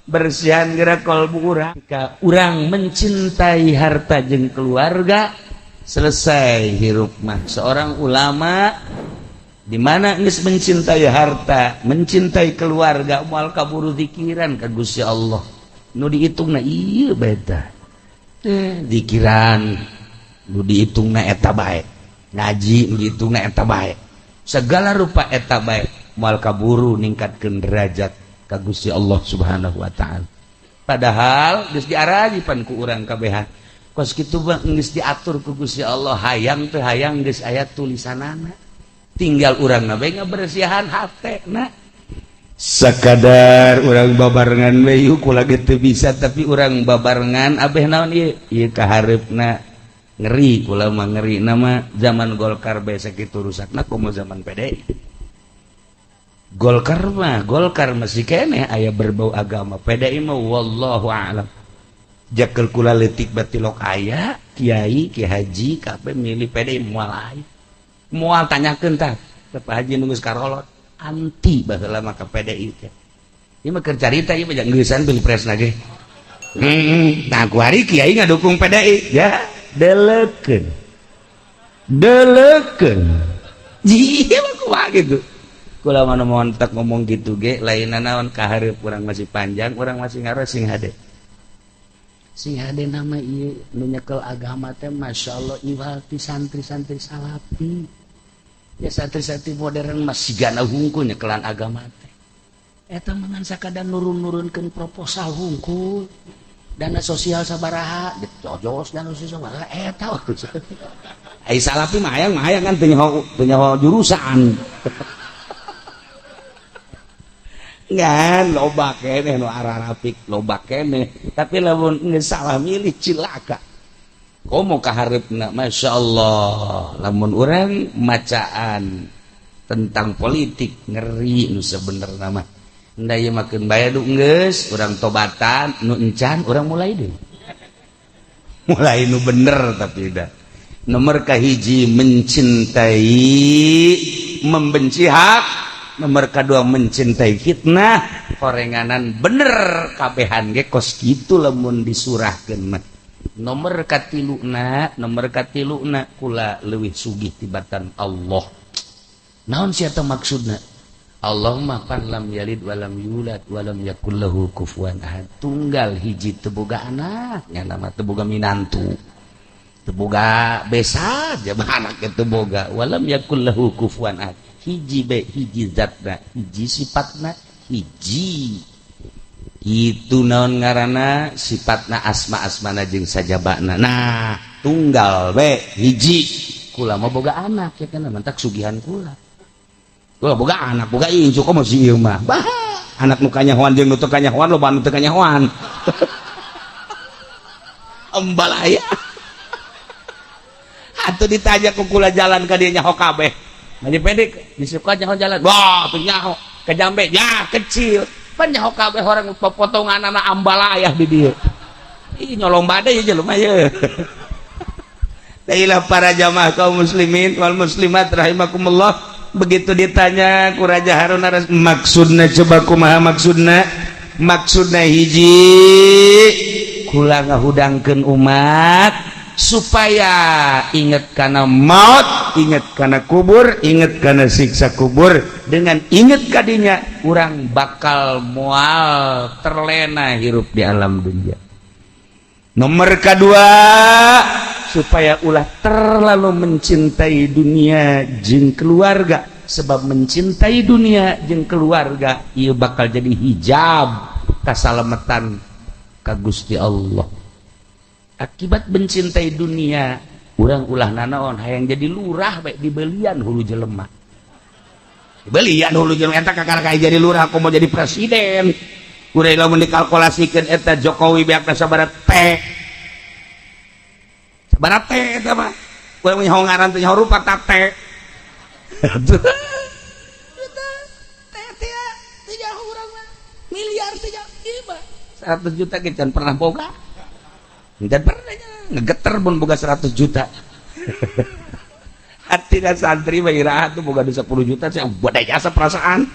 Bersihan gerak kolbu urang. Jika urang mencintai harta jeung keluarga, selesai hirup mah. Seorang ulama di mana geus mencintai harta, mencintai keluarga, moal kaburu zikiran ka Gusti Allah. Nu dihitungna ieu bae tah. Zikiran nu dihitungna eta bae. Ngaji nu dihitungna eta bae. Segala rupa eta bae, moal kaburu ningkatkeun derajat ka Gusti Allah Subhanahu wa taala. Padahal geus diaraji pan ku urang kabehan. Kos kitu mah geus diatur ku Gusti Allah, hayang teu hayang geus aya tulisanana. Tinggal urang na bae ngabersihan hate na. Sakadar urang babarengan we yuk, kula ge teu bisa, tapi urang babarengan abeh naon ieu? Ieu kahareupna ngeri, kula mah ngeri nama zaman Golkar bae sakitu rusakna, komo zaman PDI. Golkar mah Golkar masih keneh aya berbau agama. PDI mah wallahu a'lam. Jakel kula leutik batilok aya kiai, ki haji kabeh milih PDI, moal aya. Moal, tanyakeun tah Bapak Haji nu geus karolot anti baheula mah ka PDI teh. Ieu mah keur carita, ieu mah geusan pilpres ge. Nah, ku hari kiai ngadukung PDI ya, delekeun. Delekeun. Iya mah kumaha gitu. Kula mah montek ngomong gitu ge lain naon, kahareup urang masih panjang, urang masih ngaros, sing hade. Sing hade nama ieu nu nyekel agama teh masyaallah iwal ti santri-santri salafi. Ya, santri-santri modern masih gana hungkul nyekelan agama teh. Eta mah ngan sakadar nurun-nurunkeun proposal hungkul. Dana sosial sabaraha, jojos dana sosial sabaraha eta urusan. Ai salafi mah hayang kan teu nyaho jurusan. Ngan loba keneh nu ararapik, loba keneh, tapi lamun geus salah milih cilaka. Komo kahareupna, Masya Allah, lamun urang macaan tentang politik ngeri nu sebenerna mah. Nda ieu mah keun bae du geus urang tobatan, nu encan urang mulai deui. Mulai nu bener, tapi dah. Nomor kahiji mencintai, membenci hak, nomor kedua mencintai fitnah, horenganan bener kabehan ge kos kitu lamun disurahkeun mah. Nomor katiluna, nomor katiluna, kula leuwih sugih tibatan Allah. Naon sia teh maksudna? Allah mah pan lam yalid walam yulad walam yakul lahu kufuwan ahad. Tunggal hiji, teu boga anak, nya nama teu boga minantu. Teu boga besan jaba anak teu boga, walam yakul lahu kufuwan ahad. Hiji be, hiji zatna, hiji sifatna, hiji. Itu naon ngaranna, sifatna, asma-asmana jeung sajabana. Nah, tunggal be hiji. Kula mah boga anak ya kan, mantak sugihan kula. Kula boga anak, boga incu, komo si ieu mah. Bah, anak nu kanyahoan jeung nu teu kanyahoan, loba nu teu kanyahoan. Embalaya. Atuh ditanya ku kula jalan ka dieu nyaho kabeh. Maju pendek, disuka nyaho jalan. Wah, tuh nyaho. Ke Jambe, ya kecil. Pan nyaho kabeh orang potongan anak ambalayah di dieu. Ih, nyolong badai jelema ye. Dailah para jamaah kaum muslimin wal muslimat rahimakumullah. Begitu ditanya ku Raja Harun Ar, maksudna coba kumaha maksudna? Maksudna hiji, kula ngahudangkeun umat supaya inget kana maut, inget kana kubur, inget kana siksa kubur. Dengan inget kadinya, urang bakal moal terlena hirup di alam dunia. Nomor kedua, supaya ulah terlalu mencintai dunia jeung keluarga, sebab mencintai dunia jeung keluarga ia bakal jadi hijab kasalamatan ka Gusti Allah. Akibat mencintai dunia, urang ulah nanaon, hayang jadi lurah baik, dibelian hulu jelema, dibelian hulu jelema. Eta kakara jadi lurah, aku mau jadi presiden. Urang lamun dikalkulasikeun eta Jokowi beak sabaraha teh, sabaraha teh eta mah. Urang nyaho ngaran teh, nyaho rupa ta teh. Teh teh teh nyaho urang mah miliar teh ieu mah 100 juta ge can pernah boga. Can pernah ngegeter mun boga 100 juta. Hati santri mah iraha tuh boga 10 juta saya buat jasa perasaan.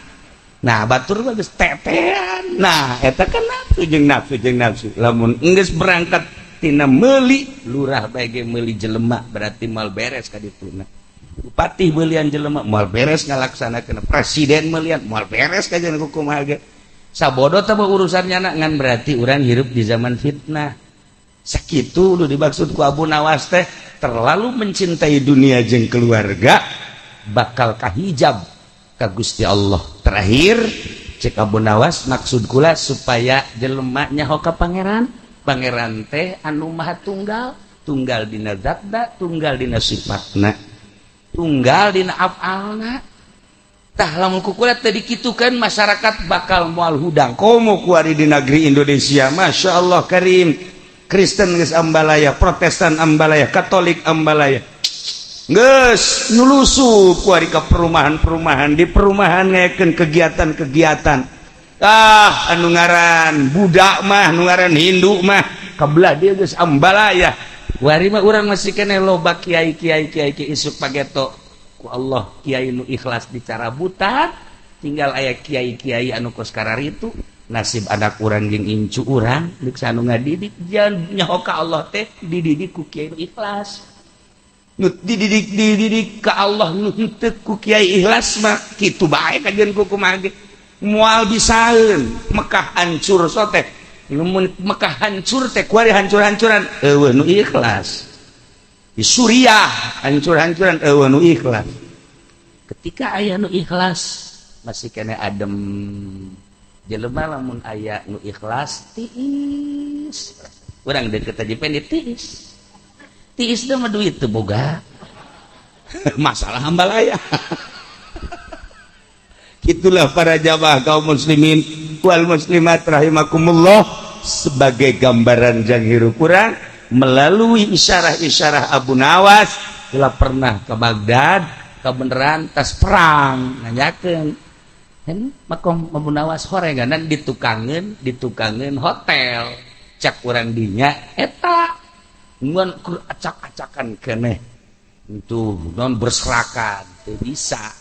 Nah, batur mah geus tetean. Nah, eta kan nafsu jeung nafsu jeung nafsu. Lamun geus berangkat tina meuli lurah bae ge, meuli jelema, berarti moal beres ka dituna. Bupati belian jelema, moal beres ngalaksanakeun. Presiden melian, moal beres kajian kumaha ge. Sabodo teh urusannya ngan berarti urang hirup di zaman fitnah. Sakitu lu dimaksud ku Abu Nawas teh, terlalu mencintai dunia jeung keluarga bakal kahijab ka Gusti Allah. Terakhir cek Abu Nawas, maksud kula supaya jelema nyaho ka Pangeran. Pangeran teh anu maha tunggal, tunggal dina zatna, tunggal dina sifatna, tunggal dina afalna. Tah, lamun ku kula teu dikitukeun, masyarakat bakal moal hudang. Komo kuari di negeri Indonesia, Masya Allah Karim, Kristen geus ambalaya, Protestan ambalaya, Katolik ambalaya, geus nyulusup kuari ka perumahan-perumahan, di perumahan ngayakeun kegiatan-kegiatan. Ah, anu ngaran budak mah, anu ngaran Hindu mah kabelah dia geus ambalaya. Kuari mah urang masih keneh loba kiai kiai kiai kiai. Isuk pageto ku Allah kiai nu ikhlas dicarabutan, tinggal aya kiai kiai anu kos kararitu. Nasib anak urang jeung incu urang deuk anu ngadidik, jangan nyaho ka Allah teh dididik ku kiai nu ikhlas. Nu dididik dididik ka Allah, nu henteu ku kiai ikhlas mah kitu bae kajian ku kumaha ge moal bisaeun. Mekah hancur sote, lamun Mekah hancur teh kuari hancur-hancuran, eueuh nu ikhlas. Di Suriah hancur-hancuran, eueuh nu ikhlas. Ketika aya nu ikhlas masih kena adem. Jelema lamun aya nu ikhlas tiis. Urang deket aja pendek tiis tiis teh mah duit teu boga masalah, hambalaya. Itulah para jamaah kaum muslimin wal muslimat rahimakumullah, sebagai gambaran jang hirup urang melalui isyarah-isyarah Abu Nawas. Telah pernah ke Baghdad, kebenaran tas perang, nanyakeun kan makom Abu Nawas, horenganan ditukangeun ditukangeun hotel. Cak urang dinya eta ngan acak-acakan keneh itu non berserakan, teu bisa.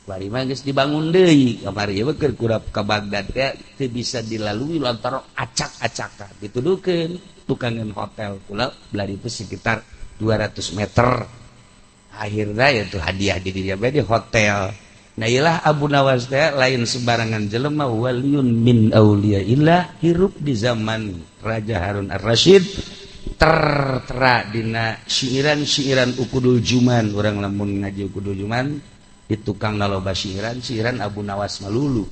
Bari mah geus dibangun deui kamari ieu keur kurap ka Baghdad teh teu bisa dilalui lantaran acak-acakan. Dituduhkeun tukangan hotel kula belah itu sekitar 200 meter. Akhirnya ya tuh hadiah di dia di hotel. Nah, ilah Abu Nawas teh lain sembarangan jelema, waliyun min auliyaillah, hirup di zaman Raja Harun Ar-Rasyid. Tertera dina syiiran-syiiran Uqudul Juman. Urang lamun ngaji Uqudul Juman di tukang loba syiiran syiiran Abu Nawas melulu,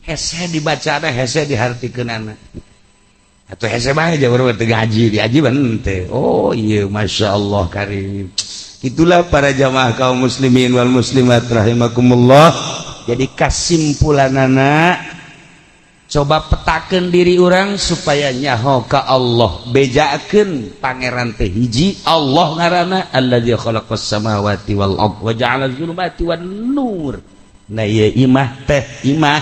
hese dibaca, ada hese dihartikeunana atau hese bae jauh teu gaji diaji teh. Oh iya, Masya Allah Karim. Itulah para jamaah kaum muslimin wal muslimat rahimakumullah. Jadi kasimpulanana, coba petakeun diri urang supaya nyaho ka Allah. Bejakeun Pangeran teh hiji, Allah ngaranna, alladzi khalaqas samawati wal ard wa ja'ala dzulumati wan nur. Nah, ieu imah teh imah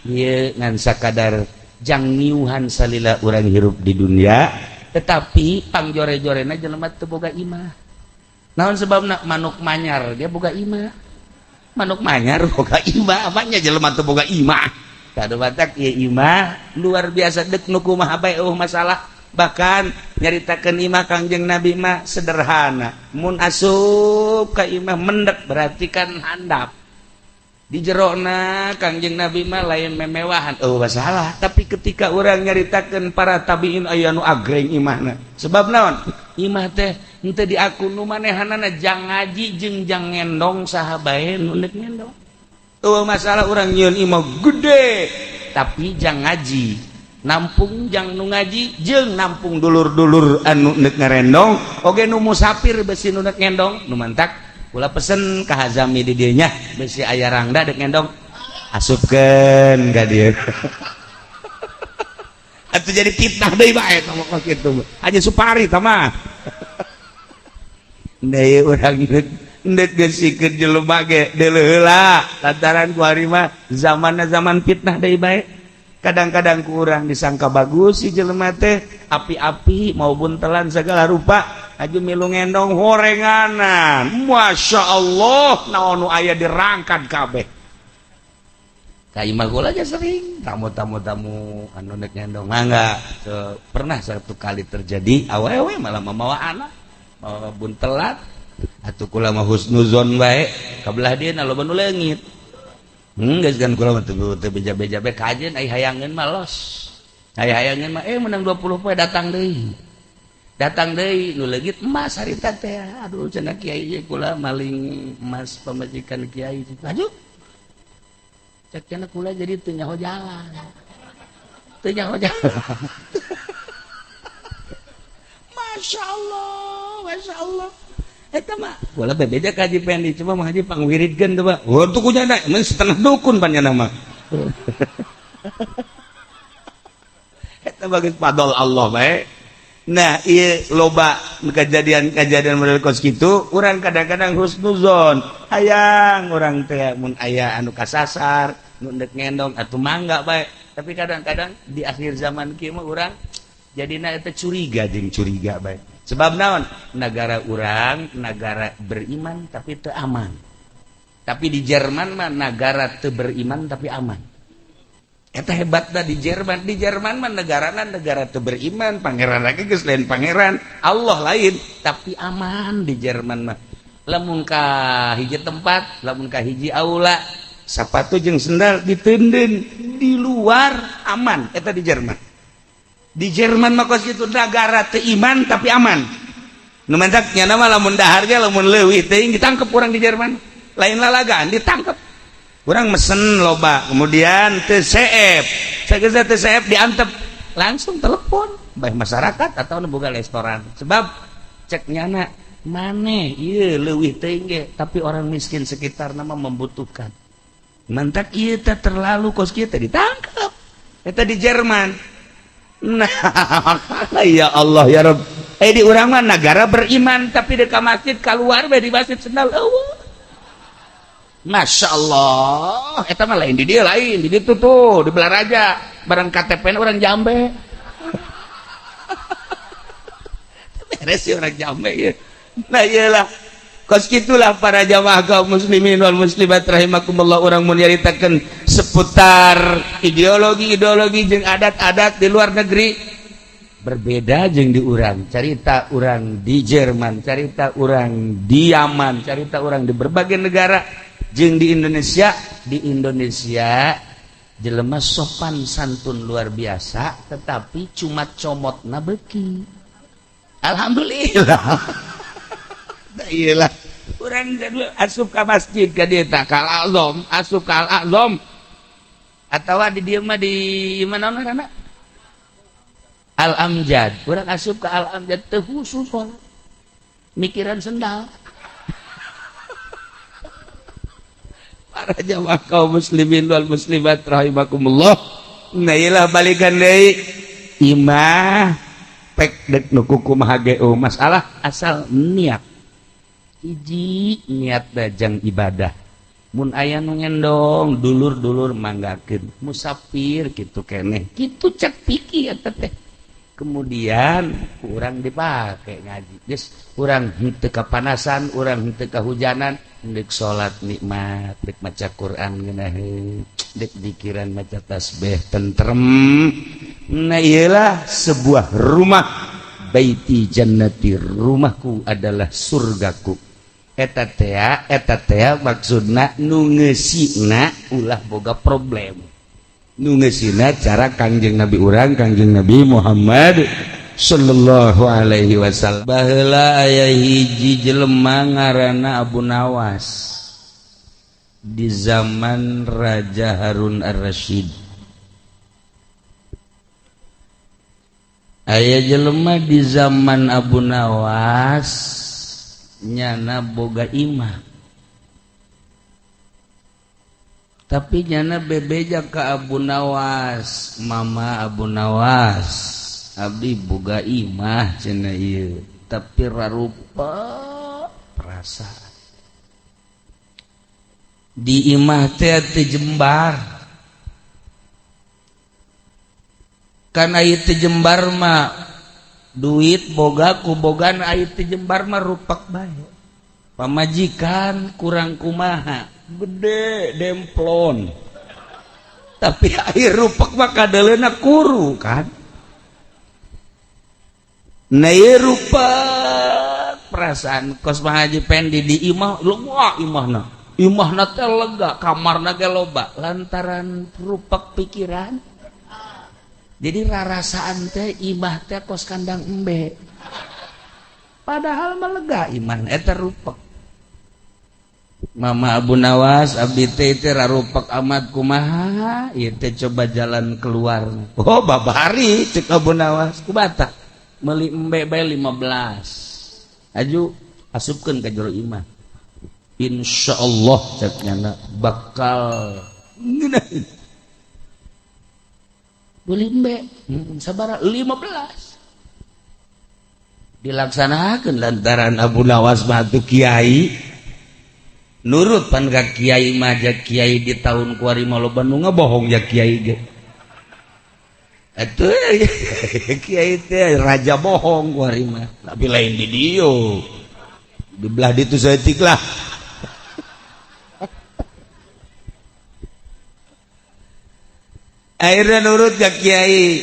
ieu ngan sakadar jang ngiuhan salila urang hirup di dunia, tetapi pangjore-jorena jelema teu boga imah. Naon sebabna? Manuk manyar dia boga imah, manuk manyar boga imah, apanya jelema teu boga imah? Kado batak ieu imah luar biasa, dek nu kumaha bae eueuh masalah. Bahkan nyaritakeun imah Kangjeng Nabi mah sederhana, mun asup ka imah mendek berarti kan handap di jerona. Kangjeng Nabi mah lain memewahan, oh masalah. Tapi ketika orang nyaritakeun para tabiin, aya nu agreng imahna. Sebab naon? Imah teh henteu diaku nu manehanana jang ngaji jeung jang ngendong, saha bae nu neuk ngendong. Oh, masalah orang nyieun imah gede tapi jang ngaji, nampung jang nu ngaji jeung nampung dulur-dulur anu neuk ngarendong oge nu musafir, besi nu neuk ngendong. Nu mantak kula pesen ka Hazami di dieu nya, besi aya rangda dek ngendong, asupkeun ka dieu. Atuh jadi fitnah deui bae ngomong kitu aja Supari tah mah. Nah, urang ndek geusikeun jelema ge deuleu heula, lantaran ku ari mah zamanna zaman fitnah deui bae. Kadang-kadang kurang disangka bagus si jelema teh, api-api mau buntelan segala rupa, aju milu ngendong horenganan, Masya Allah, naon nu aya dirangkat kabeh. Ka imah kula aja sering tamu-tamu tamu anu nek ngendong mangga. So, pernah satu kali terjadi awewe malah mamawa anak, mawa buntelat atuh kula mah husnuzon bae ka belah dieu loba nu leungit. Geus kan kula mah teu beja-beja bae kajeun ai hayangeun mah los. Ai hayangeun mah menang 20 poe datang deui. Datang deui nu leungit emas harita teh. Aduh cenah kiai ieu kula maling emas pamajikan kiai. Laju. Cek cenah kula jadi teu nyaho jalan. Teu nyaho jalan. Masya Allah, Masya Allah. Eta mah kula bebeja ka Haji Pendi, cuma mah Haji pangwiridkeun teh, Pak. Oh, tuh kunyana mun setengah dukun pan nya mah. Eta bagus fadol Allah bae. Nah, ieu loba kejadian-kejadian model kos kitu, urang kadang-kadang husnuzon. Hayang urang teh mun aya anu kasasar, nu deuk ngendong atuh mangga bae. Tapi kadang-kadang di akhir zaman kieu mah urang jadina eta curiga jeung curiga bae. Sebab naon? Negara urang negara beriman tapi teu aman. Tapi di Jerman mah negara teu beriman tapi aman. Eta hebatna di Jerman. Di Jerman mah negarana negara teu beriman, pangeran lagi geus lain pangeran, Allah lain, tapi aman di Jerman mah. Lamun ka hiji tempat, lamun ka hiji aula, sapatu jeung sendal diteundeun di luar aman eta di Jerman. Di Jerman mah kos kitu negara teu iman tapi aman. Nu mantak nya mah lamun dahar ge lamun leuwih teuing ditangkep urang di Jerman. Lain lalagaan ditangkep. Urang mesen loba, kemudian teu seep. Sageus teu seep diantep, langsung telepon baik masyarakat atau nu boga restoran. Sebab cek nyana maneh ieu leuwih teuing ge, tapi orang miskin sekitar nama membutuhkan. Mantak ieu teh terlalu kos kieu teh ditangkep. Eta di Jerman. Nah, ya Allah ya Rabb. Di urang mah negara beriman tapi di ka masjid keluar bae di masjid sendal eueuh. Masya Allah, eta mah lain di dia lain, di ditu tuh, di Belaraja, barang KTP orang Jambe. Beres sih orang Jambe ya. Nah iyalah, kos gitulah para jamaah kaum muslimin wal muslimat rahimakumullah urang mun nyaritakeun seputar ideologi-ideologi jeung adat-adat di luar negeri berbeda jeung di urang. Carita urang di Jerman, carita urang di Yaman, carita urang di berbagai negara jeung di Indonesia. Di Indonesia jelema sopan santun luar biasa, tetapi cuma comotna beuki. Alhamdulillah. Nah, iyalah urang asup ka masjid ka dieu tah ka Al-Azam, asup ka Al-Azam atawa di dieu mah di mana ngaranna? Al-Amjad. Urang asup ka Al-Amjad teu khusus salat. Mikiran sendal. Para jamaah kaum muslimin wal muslimat rahimakumullah. Nah iyalah balikan deui imah pek dek nu kumaha ge masalah asal niat. Hiji niat dajang ibadah. Mun aya nu ngendong dulur-dulur manggakeun musafir kitu keneh. Kitu cek pikir eta teh. Kemudian kurang dipake ngaji. Geus urang henteu kapanasan, urang henteu kahujanan, deuk salat nikmat, deuk maca Quran ngeunaheun, deuk dikiran maca tasbih tentrem. Nah iyalah sebuah rumah baiti jannati, rumahku adalah surgaku. Eta tea maksudna nu ngeusina ulah boga problem. Nu ngeusina cara Kangjeng Nabi urang, Kangjeng Nabi Muhammad sallallahu alaihi wasallam. Baheula aya hiji jelema ngaranna Abu Nawas di zaman Raja Harun Ar-Rasyid. Aya jelema di zaman Abu Nawas nyana boga imah, tapi nyana bebeja ka Abu Nawas, mama Abu Nawas abdi boga imah cenah ieu, tapi rarupa perasaan di imah teh teu jembar. Kan aya teu jembar mah duit boga ku bogan aya teu jembar mah rupak bae. Pamajikan kurang kumaha gede demplon. Tapi air rupek mah kadeleuna kuru kan. Nah ieu rupek perasaan kos Pak Haji Pendi di imah lega imahna. Imahna teh lega, kamarna ge loba lantaran rupek pikiran. Jadi rarasaan teh imah teh kos kandang embe. Padahal mah lega imah eta rupek. Mama Abu Nawas abdi teh teh rarupek amat kumaha ieu teh coba jalan keluar. Oh babari cek Abu Nawas kubata meuli embe bae 15. Aju asupkeun ka jero imah. Insyaallah cek nyana bakal ngeunaheun. Beli embe sabaraha 15. Dilaksanakeun lantaran Abu Nawas mah teu kiai. Nurut pan ka kiai mah ja kiai di tahun kuari mah loba nu ngabohong ja kiai ge. Atuh kiai teh raja bohong kuari mah, tapi lain di dieu. Di belah ditu saeutik lah. Akhirnya nurut ka kiai.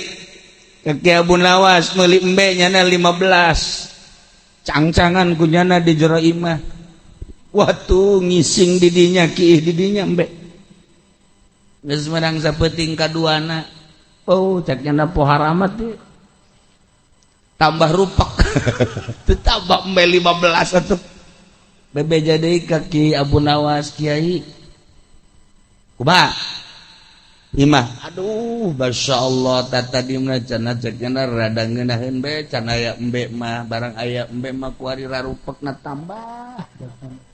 Ka Kiai Abu Nawas meuli embe nyana 15. Cangcangan ku nyana di jero imah. Waktu ngising didinya kiih didinya embe geus menang sapeting kaduana. Oh cek nyana pohar amat teh tambah rupak teu tambah embe 15 atuh bebeja deui ka Ki Abu Nawas. Kiai kumaha imah? Aduh masyaallah tata di mana cenah cek nyana rada ngeunaheun be can aya embe mah barang aya embe mah kuari rarupekna tambah.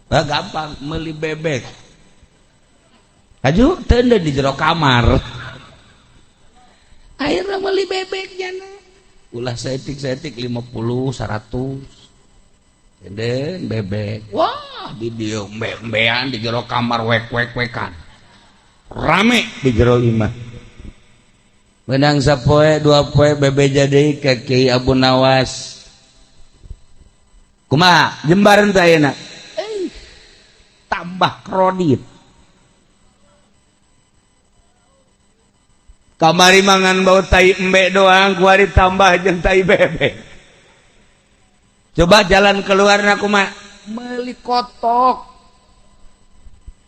Bah, gampang meuli bebek. Aju teu di jero kamar. Akhirnya meuli bebek nyana. Ulah saeutik-saeutik 50 100. Tenden bebek. Wah, di dieu embe-embean di jero kamar wek-wek-wekan. Rame di jero imah. Menang sapoe dua poe bebeja deui ka Kiai Abu Nawas. Kumaha jembaran teh ayeuna? Tambah kredit. Kamari mangan bau tai embe doang, kuari tambah jeung tai bebek. Coba jalan keluar kumaha? Meuli kotok.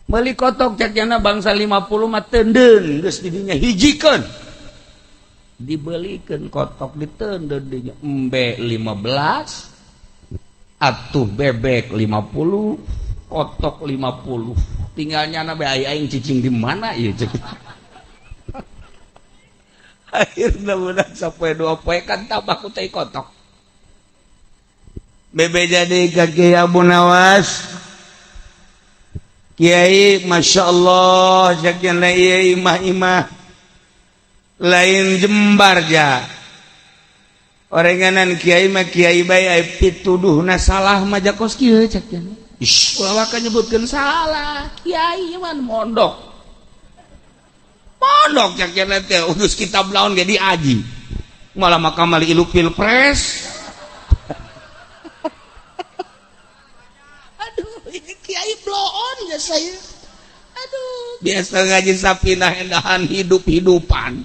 Meuli kotok cek nyana bangsa 50 mah teundeun geus di dinya hijikeun. Dibelikeun kotok diteundeun dinya embe 15 atuh bebek 50 kotok 50 tinggalnya na bae aing cicing di mana ieu cek. Akhirna menang sampai dua poe kan tambah ku tai kotok. Bebeja deui ka Kiai Abu Nawas. Kiai Masya Allah cek nyana ieu imah-imah lain jembar ja. Orenganan kiai mah kiai bae ai pituduhna salah mah jakos kieu cek nyana. Ish, ulah waka nyebutkeun salah. Kiai mah mondok. Mondok cek nyana teh geus kitab naon ge diaji. Malah makamal ilu pilpres. Aduh, ini kiai bloon ya saya. Aduh, biasa ngaji sapinah endahan hidup-hidupan.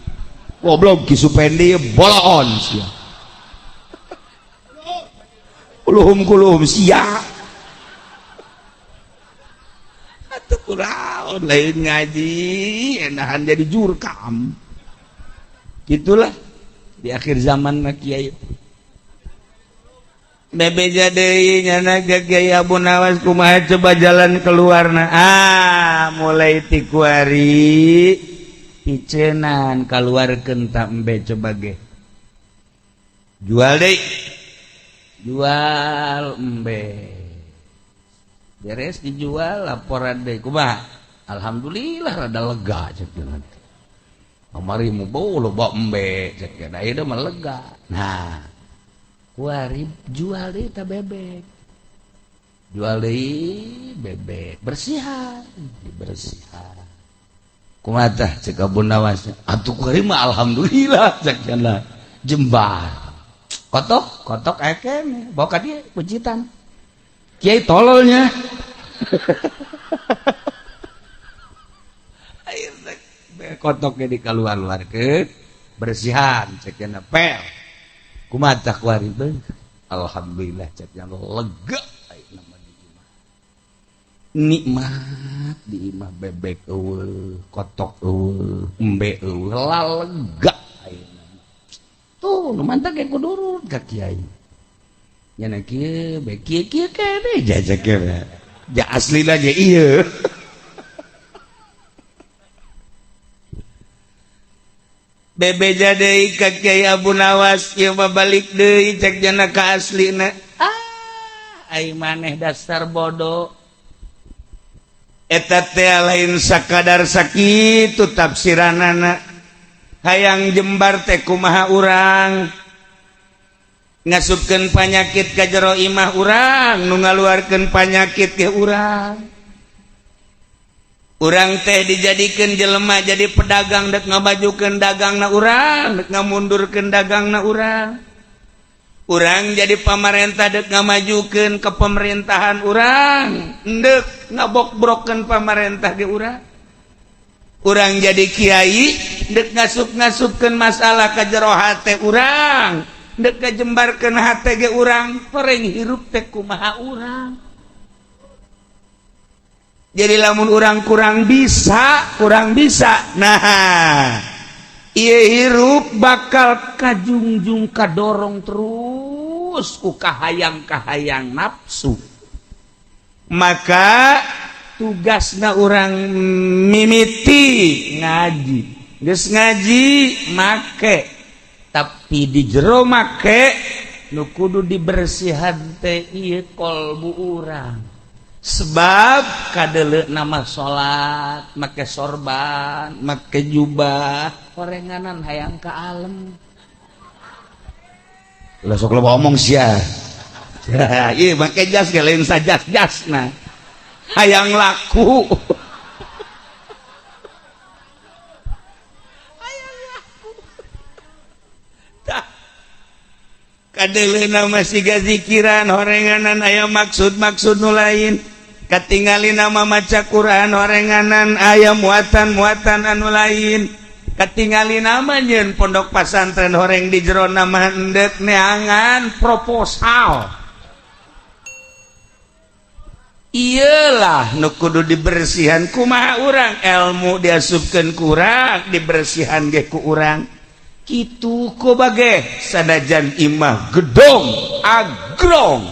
Goblok Ki Supendi boloon sia. Kuluhum kuluhum sia. Atuh kuraon lain ngaji endahan jadi jurkam. Gitulah di akhir zaman mah kiai. Bebeja deui nyana ka Kiai Abu Nawas kumaha coba jalan keluarna. Ah, mulai ti kuari picenan kaluarkeun ta embe coba ge. Jual deui. Jual embe. Beres dijual laporan deui kumaha? Alhamdulillah rada lega cek cenah. Kamari mu bau loba embe cek cenah ayeuna mah lega. Nah, kuari jual deui ta bebek. Jual deui bebek, bersihan, dibersihan. Kumaha tah cek Abu Nawas? Atuh kuari mah alhamdulillah cek cenah. Jembar. Kotok, kotok aya keneh, bawa ka dieu pujitan. Kiai tololnya. Akhirnya Kotoknya dikaluar-luarkeun bersihan cek nya pel. Kumaha tah kuari alhamdulillah cek nya lega ayeuna mah di imah. Nikmat di imah bebek eueuh, kotok eueuh, embe eueuh, lega ayeuna. Tuh nu mantak ge kudu nurut ka kiai. Nya kieu be kieu kieu keneh jajak ge. Ja aslina ge ieu. Bebeja deui ka Kiai Abu Nawas ieu mah balik deui cek jana ka aslina. Ah, ai maneh dasar bodoh. Eta teh lain sakadar sakitu tafsiranana. Hayang jembar teh kumaha urang. Ngasupkeun panyakit ka jero imah urang, nu ngaluarkeun panyakit ke urang. Urang teh dijadikan jelema jadi pedagang dek ngamajukeun dagangna urang, dek ngamundurkeun dagangna urang. Urang jadi pamarentah dek ngamajukeun ke pemerintahan urang, dek ngabokbrokeun pamarentah ge urang. Urang jadi kiai dek ngasup-ngasupkeun masalah ka jero hate urang, dek ngajembarkeun hate ge urang, horeng hirup teh kumaha urang. Jadi lamun urang kurang bisa nah ieu hirup bakal kajungjung kadorong terus ku kahayang-kahayang nafsu. Maka tugasna urang mimiti ngaji, geus ngaji make, tapi di jero make nu kudu dibersihan teh ieu kolbu urang. Sebab kadele nama salat make sorban make jubah horenganan hayang ka alem. Lah sok loba omong sia. Ieu make jas ge lain sajas-jasna. Hayang laku. Hayang laku. Tah kadele nama siga zikiran horenganan aya maksud-maksud nu lain. Katingali nama maca Quran horenganan aya muatan-muatan anu lain. Katingali nama nyeun pondok pasantren horeng di jero nama endek neangan proposal. Iyalah nu kudu dibersihan kumaha urang, ilmu diasupkeun ku urang, dibersihan ge ku urang. Kitu ku bage sanajan imah gedong agrong,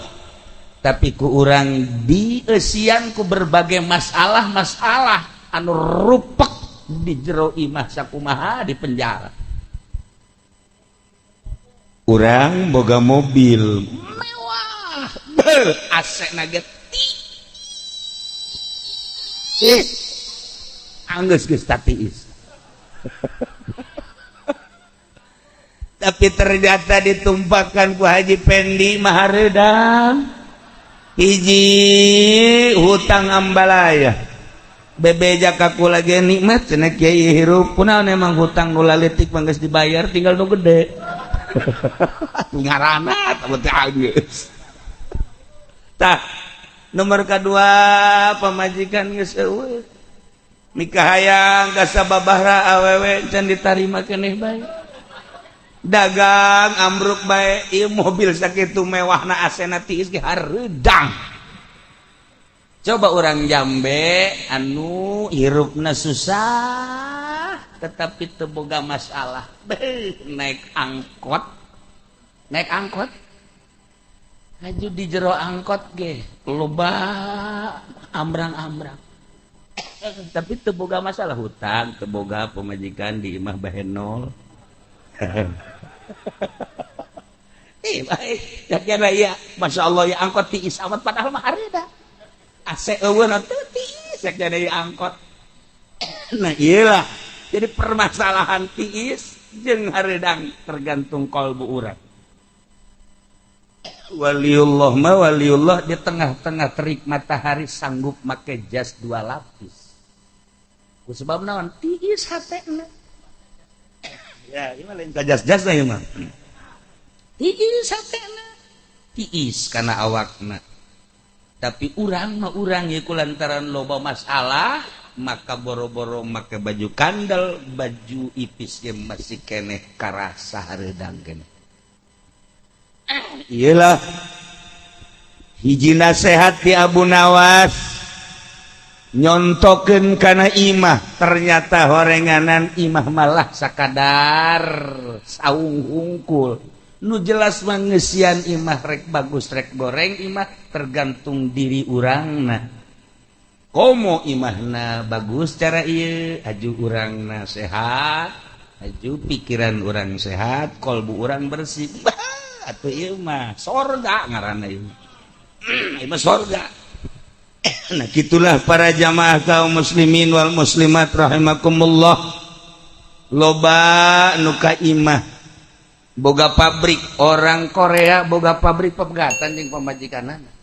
tapi ku urang dieusian ku berbagai masalah-masalah anu rupek di jero imah sakumaha di penjara. Urang boga mobil mewah, beuh AC na ge tiis, anggeus geus tatiis. Tapi ternyata ditumpahkan ku Haji Pendi mahareudang. Hiji hutang ambalaya bebeja kaku lagi nikmat cenah kiai hirup kunaon emang hutang nu laletik mah geus dibayar tinggal nu gede. Ngaranna teh geus. Tah nomor kadua pamajikan geus eueuh mikahayang ka sababahra awewe can ditarima keneh bae. Dagang ambruk bae ieu mobil sakitu mewahna asena tiis ge hareudang. Coba orang Jambe anu hirupna susah tetapi teu boga masalah. Beuh, naik angkot. Naik angkot. Haju di jero angkot ge loba ambrang-ambrang. Tapi teu boga masalah hutang, teu boga pamajikan di imah bahenol. Baik, ya, Masya Allah ya angkot tiis amat padahal mah hareda. AC eueuh teu tiis jadi angkot. Nah iyalah, jadi permasalahan tiis jeung hareudang tergantung kolbu urang. Waliullah mah waliullah di tengah-tengah terik matahari sanggup make jas 2 lapis. Ku sebab naon? Tiis hatena. Ya, ieu mah lain jas-jas ieu mah. Tiis hatena. Tiis kana awakna. Tapi urang mah urang ieu ku lantaran loba masalah Maka boro-boro make baju kandel, baju ipis ge masih keneh karasa hareudang keneh. Iyalah hiji nasehat di Abu Nawas, nyontokeun kana imah. Ternyata horenganan imah malah sakadar saung hungkul. Nu jelas mangesian imah, rek bagus rek goreng imah, tergantung diri urangna. Komo imahna bagus cara ieu, aju urangna sehat, aju pikiran urang sehat, kolbu urang bersih. Bah, atuh ieu mah sorga ngaranna ieu. Ieu mah sorga. Nah, gitulah para jamaah kaum muslimin wal muslimat rahimakumullah. Loba nu ka imah boga pabrik, orang Korea boga pabrik, pepegatan jeung pamajikanana.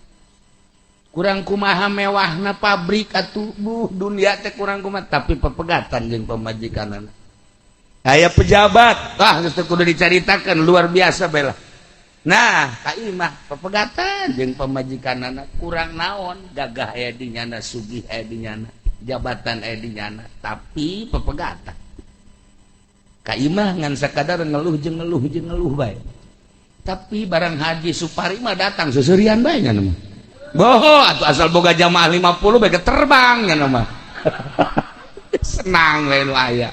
Kurang kumaha mewahna pabrik atuh, buh, dunia teh kurang kumaha, tapi pepegatan jeung pamajikanana. Aya pejabat, ah, geus teu kudu dicaritakeun, luar biasa bela. Nah, ka imah pepegatan jeung pamajikanana, kurang naon, gagah aya di nyana, sugih aya di nyana, jabatan aya di nyana, tapi pepegatan. Ka imah ngan sakadar ngeluh jeung ngeluh jeung ngeluh bae. Tapi barang Haji Supari mah datang, seserian bae nya mah. Boho atuh, asal boga jamaah 50 bae terbang nya mah. Senang we nu aya.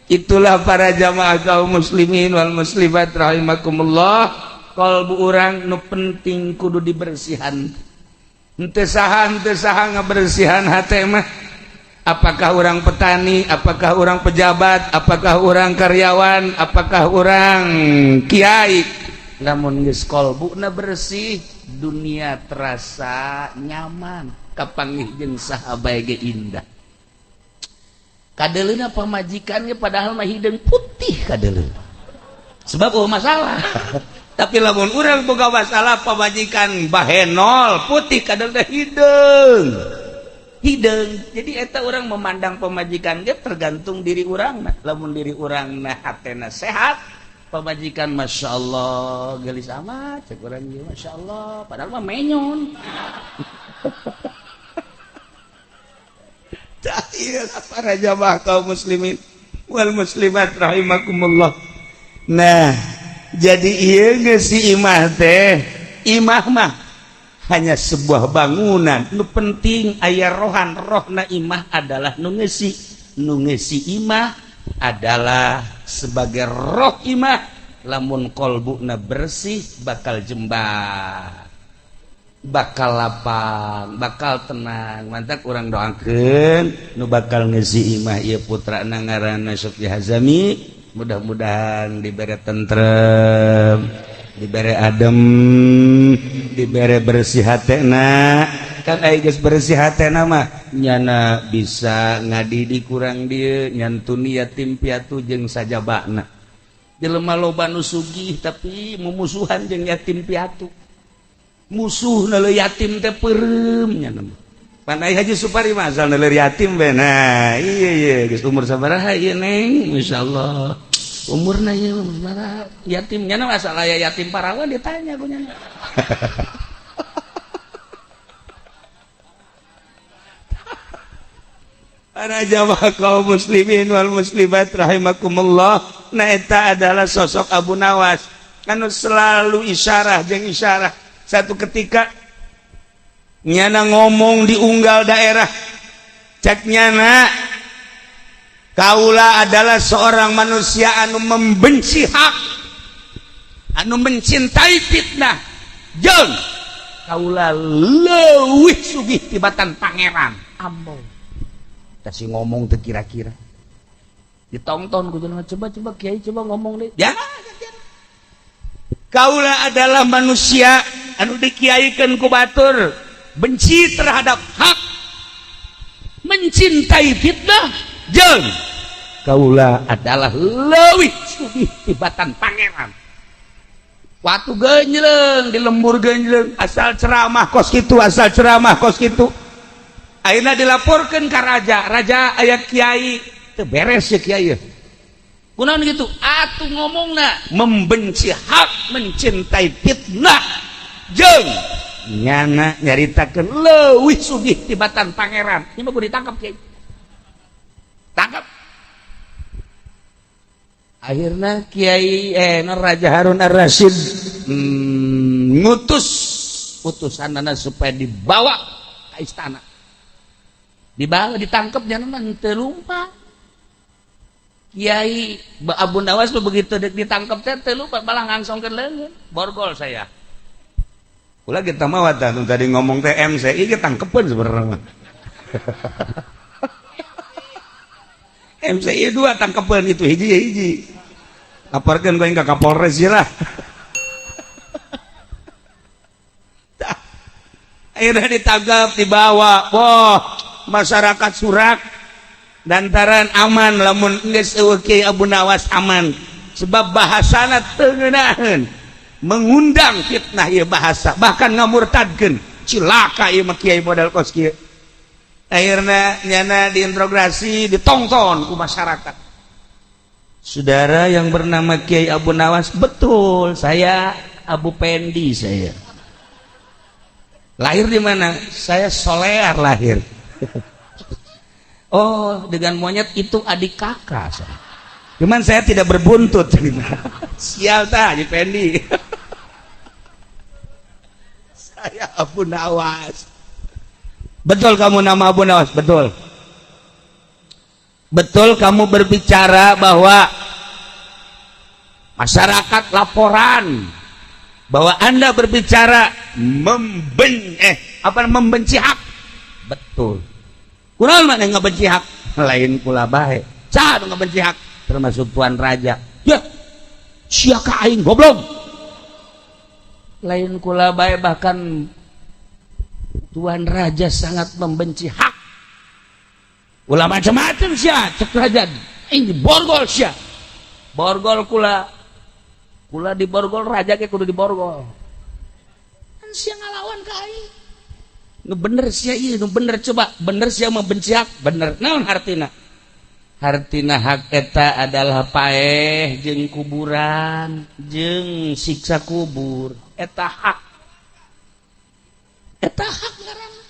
Itulah para jamaah kaum muslimin wal muslimat rahimakumullah. Kalbu urang nu penting kudu dibersihan. Henteu saha, henteu saha ngabersihan hate mah. Apakah orang petani, apakah orang pejabat, apakah orang karyawan, apakah orang kiai, lamun geus kolbuna bersih, dunia terasa nyaman, kapanggih jeung saha bae ge indah. Kadeleuna pamajikannya padahal mah hideung putih kadeleuna, sebab oh masalah. Tapi lamun urang boga masalah, pamajikan bahenol putih kadeleuna, hideung hideung. Jadi eta orang memandang pemajikan ge tergantung diri urang. Nah, lamun diri urang nah hatena sehat, pemajikan masya Allah gelis amat, cek urang ge masya Allah, padahal mah menyon. Para jamaah kaum muslimin wal muslimat rahimakumullah. Nah, jadi ieu geus si imah teh, imah mah hanya sebuah bangunan. Nu penting aya rohan. Rohna imah adalah nu ngeusi. Nu ngeusi imah adalah sebagai roh imah. Lamun kolbuna bersih, bakal jembar, bakal lapang, bakal tenang. Mantap, urang doakeun nu bakal ngeusi imah ieu, putra ngaranna Sofi Hazami, mudah-mudahan dibere tentrem, dibere adem, dibere bersih hatena. Kan aya geus bersih hatena mah, nyana bisa ngadidik kurang dieu, nyantuni yatim piatu jeung sajabana. Jelema loba nu sugih tapi mumusuhan jeung yatim piatu, musuh nele yatim teh peureum nya mah. Pan ai Haji Supari mah asal nele yatim bae. Nah, iya iya geus umur sabaraha ieu, Neng? Masyaallah, umurna ieu sabaraha yatim nya? Asal aya yatim parawan ditanya ku nya. Para jamaah kaum muslimin wal muslimat rahimakumullah. Nah, eta adalah sosok Abu Nawas anu selalu isyarah jeung isyarah. Satu ketika nyana ngomong di unggal daerah, cek nyana, "Kaula adalah seorang manusia anu membenci hak, anu mencintai fitnah, jeung kaula leuwih sugih tibatan pangeran." Ambo kasih ngomong teu kira-kira, ditonton ku jelema. "Coba, coba, kiai, coba ngomong deh ya." "Kaula adalah manusia anu dikiaikeun ku batur, benci terhadap hak, mencintai fitnah, jeung kaula adalah leuwih sugih tibatan pangeran." Waktu genjleng di lembur genjleng, asal ceramah kos kitu, asal ceramah kos kitu. Ayeuna dilaporkeun ka raja, "Raja, aya kiai teu beres ya, kiai." "Kunaon gitu?" "Atuh ngomongna membenci hak, mencintai fitnah, jeung nyana nyaritakeun leuwih sugih tibatan pangeran. Ini mah kudu ditangkap, kiai." Tangkap. Akhirnya Kiai Raja Harun Ar-Rasyid ngutus utusanana supaya dibawa ke istana. Dibawa, ditangkap, jangan teu lumpat. Kiai Abu Nawas begitu ditangkap teh teu lumpat, malah ngangsongkeun leungeun. Borgol saya. Ulah kita mah tadi ngomong teh MCI kita tangkepeun sebenarnya. MCI 2 tangkepeun itu hiji ya hiji. Laporkeun ku ka Kapolres lah. Akhirnya ditangkap, dibawa. Wah, masyarakat surak dantaran aman lamun geus eueuh Kiai Abu Nawas aman. Sebab bahasana teu ngeunaheun, mengundang fitnah ieu bahasa, bahkan ngamurtadkeun. Cilaka ieu mah kiai modal kos kieu. Akhirnya nyana diinterogasi, ditongton ku masyarakat. Saudara yang bernama Kiai Abu Nawas, betul, saya Abu Pendi saya. Lahir di mana? Saya Solear lahir. Oh, dengan monyet itu adik kakak saya. Cuman saya tidak berbuntut. Sial tah Haji Pendi. Saya Abu Nawas. Betul kamu nama Abu Nawas, betul. Betul kamu berbicara bahwa masyarakat laporan bahwa Anda berbicara membenci hak. Betul. Kunaon mana ngebenci hak? Lain kula bae. Saha nu ngebenci hak? Termasuk Tuan Raja. Ya, sia ka aing goblok. Lain kula bae, bahkan Tuan Raja sangat membenci hak. Ulah macam-macam sia, cek raja. Ini borgol sia. Borgol kula. Kula diborgol, raja ge kudu diborgol. Kan sia ngalawan ka aing. Nu bener sia ieu, nu bener coba, bener sia membenci hak, bener. Naon hartina? Hartina hak eta adalah paeh jeung kuburan, jeung siksa kubur. Eta hak. Eta hak ngaranna.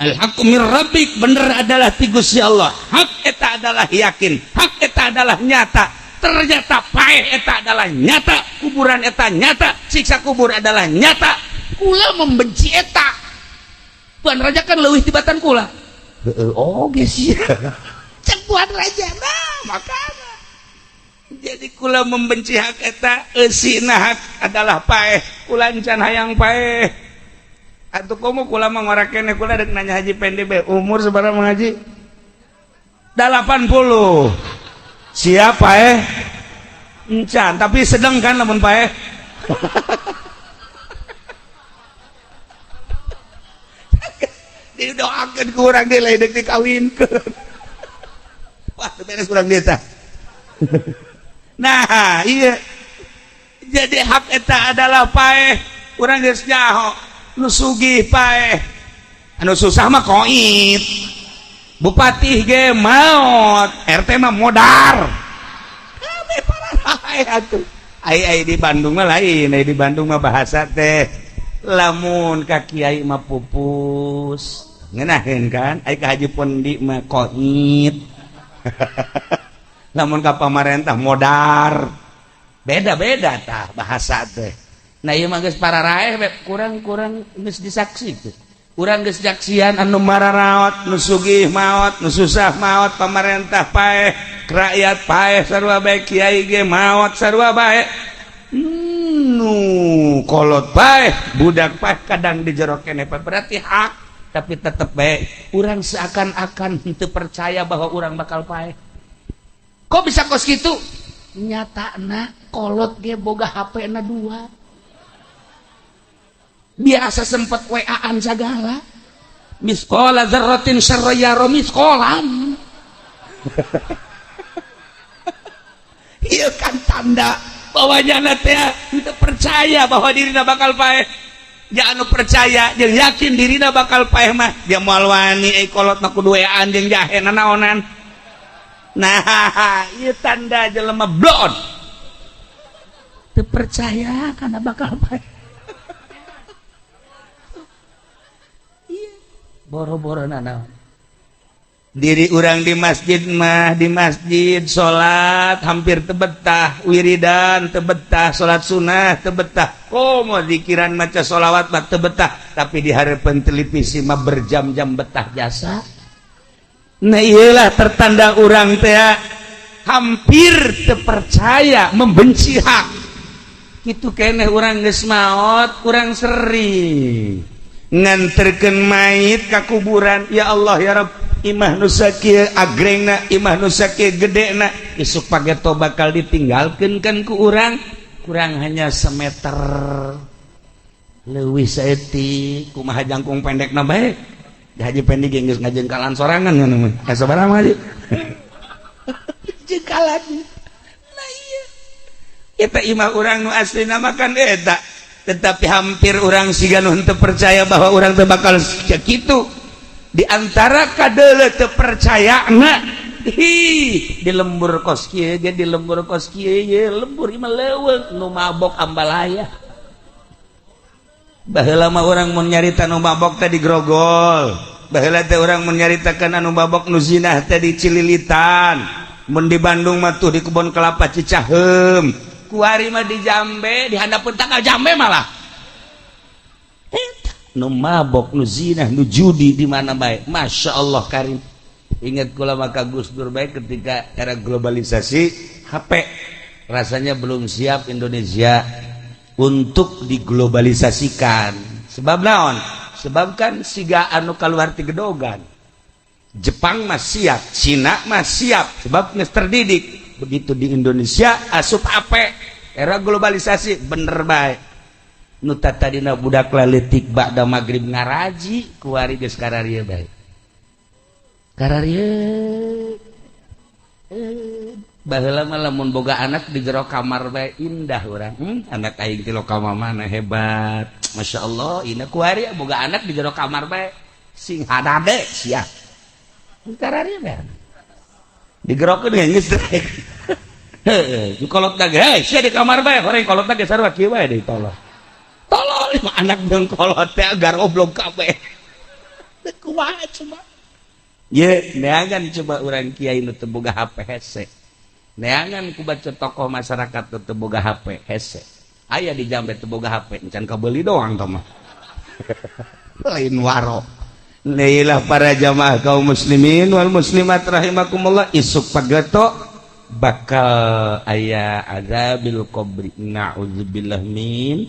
Al haqqu mir rabbik, bener adalah ti Gusti Allah. Hak eta adalah yakin, hak eta adalah nyata. Ternyata paeh eta adalah nyata, kuburan eta nyata, siksa kubur adalah nyata. Kula membenci eta. Tuan Raja kan leuwih tibatan kula. Heeh, oge sia. Cek Tuan Raja, nah makana. Jadi kula membenci hak eta, eusina hak adalah paeh. Kula encan hayang paeh. Atuh komo kula mah ngora keneh, kula dek nanya Haji Pendi be, umur sabaraha Mang Haji? 80. Siap paeh? Encan, tapi sedang kan lamun paeh. Didoakeun ku urang deui lain deuk dikawinkeun. Wah, teu beres urang dieu tah. Nah, iya. Jadi hak eta adalah paeh. Urang geus nyaho nu sugih paeh. Anu susah mah koit. Bupati ge maot, RT mah modar. Kabeh pararae atuh. Ai ai di Bandung mah lain, ai di Bandung mah bahasa teh lamun ka kiai mah pupus. Ngeunaheun kan? Ai ka Haji Pondi mah koit. Lamun ka pamarentah modar. Beda-beda tah bahasa teh. Nah ieu mah geus pararaeh kurang-kurang geus disaksi teh. Urang geus jaksian anu mararaot, nu sugih maot, nu susah maot, pamarentah paeh, rakyat paeh sarua bae, kiai ge maot sarua bae. Nu kolot paeh, budak paeh, kadang di jero keneh berarti hak, tapi tetep bae urang seakan-akan henteu percaya bahwa urang bakal paeh. Kok bisa kos kitu? Nyatana kolot ge boga HP na 2. Biasa sempet WA-an segala. Miskola dzarratin syarra yara miskolan. Ieu kan tanda bahwa nyana teh teu percaya bahwa dirina bakal paeh. Ja anu percaya jeung yakin dirina bakal paeh mah dia moal wani euy kolot mah kudu WA-an jeung jahe nanaonan. Nah, ieu tanda jelema blon. Teu percaya kana bakal paeh. Boro-boro nanaon. Diri urang di masjid mah, di masjid salat hampir teu betah, wiridan teu betah, salat sunnah teu betah, komo zikiran, maca sholawat mah teu betah, tapi di hadapan televisi mah berjam-jam betah jasa. Nah, iyalah tertanda urang teh hampir terpercaya membenci hak itu keneh. Urang geus maot, kurang sering nganterkeun mayit ka kuburan. Ya Allah, ya Rabb, imah nu sakieu agrengna, imah nu sakieu gedena, isuk pageto bakal ditinggalkeun kan ku urang, kurang hanya semeter leuwih saeutik. Kumaha jangkung pendekna bae? Haji Pendi geus ngajengkalan sorangan ngono mah. Eh, sabaraha mah, Haji? Jengkalan. Nah, iya. Eta imah urang nu aslina mah kan eta. Tetapi hampir urang siga nu henteu percaya bahwa urang teh bakal kitu. Di antara kadeuleu teu percaya na, hi, di lembur kos kieu ge, di lembur kos kieu ye, lembur imah leuweung nu mabok ambalaya. Baheula mah urang mun nyarita nu mabok teh di grogol. Baheula teh urang mun nyaritakeun anu mabok, nu zinah teh di Cililitan. Mun di Bandung mah tuh di Kebon Kelapa Cicaheum. Kuari mah di Jambe, di handapeun tangkal jambe malah. Eta nu mabok, nu zinah, nu judi di mana bae. Masya Allah karim. Ingat kula maka Gus Dur bae ketika era globalisasi HP, rasanya belum siap Indonesia untuk diglobalisasikan. Sebab naon? Sebab kan siga anu keluar ti gedogan. Jepang mah siap, Cina mah siap, sebab geus terdidik. Begitu di Indonesia asup HP, era globalisasi, bener bae. Nu tadina budak laletik ba'da maghrib ngaraji, kuari geus kararieu bae. Kararieu. Eh, baheula mah lamun boga anak di jero kamar bae indah urang. Anak aing ti lokal mana hebat. Masya Allah, ini kuari boga anak di jero kamar bae sing hadade sia. Kararieu bae. Digerokeun geus rek. Heuh, kolot ge, hei, sia di kamar bae, horeng kolot ge sarua kieu bae deui, tolol. Tolol mah anak jeung kolot teh garoblog kabeh. Teu kumaha coba? Ye, neangan coba urang kiai nu teu boga HP hese. Neangan ku baca tokoh masyarakat nu teu boga HP hese. Aya di Jambe teu boga HP, encan kabeuli doang tah mah. Lain waro. Neilah para jamaah kaum muslimin wal muslimat rahimakumullah, isuk pageto bakal aya azabil qabri, na'udzubillah min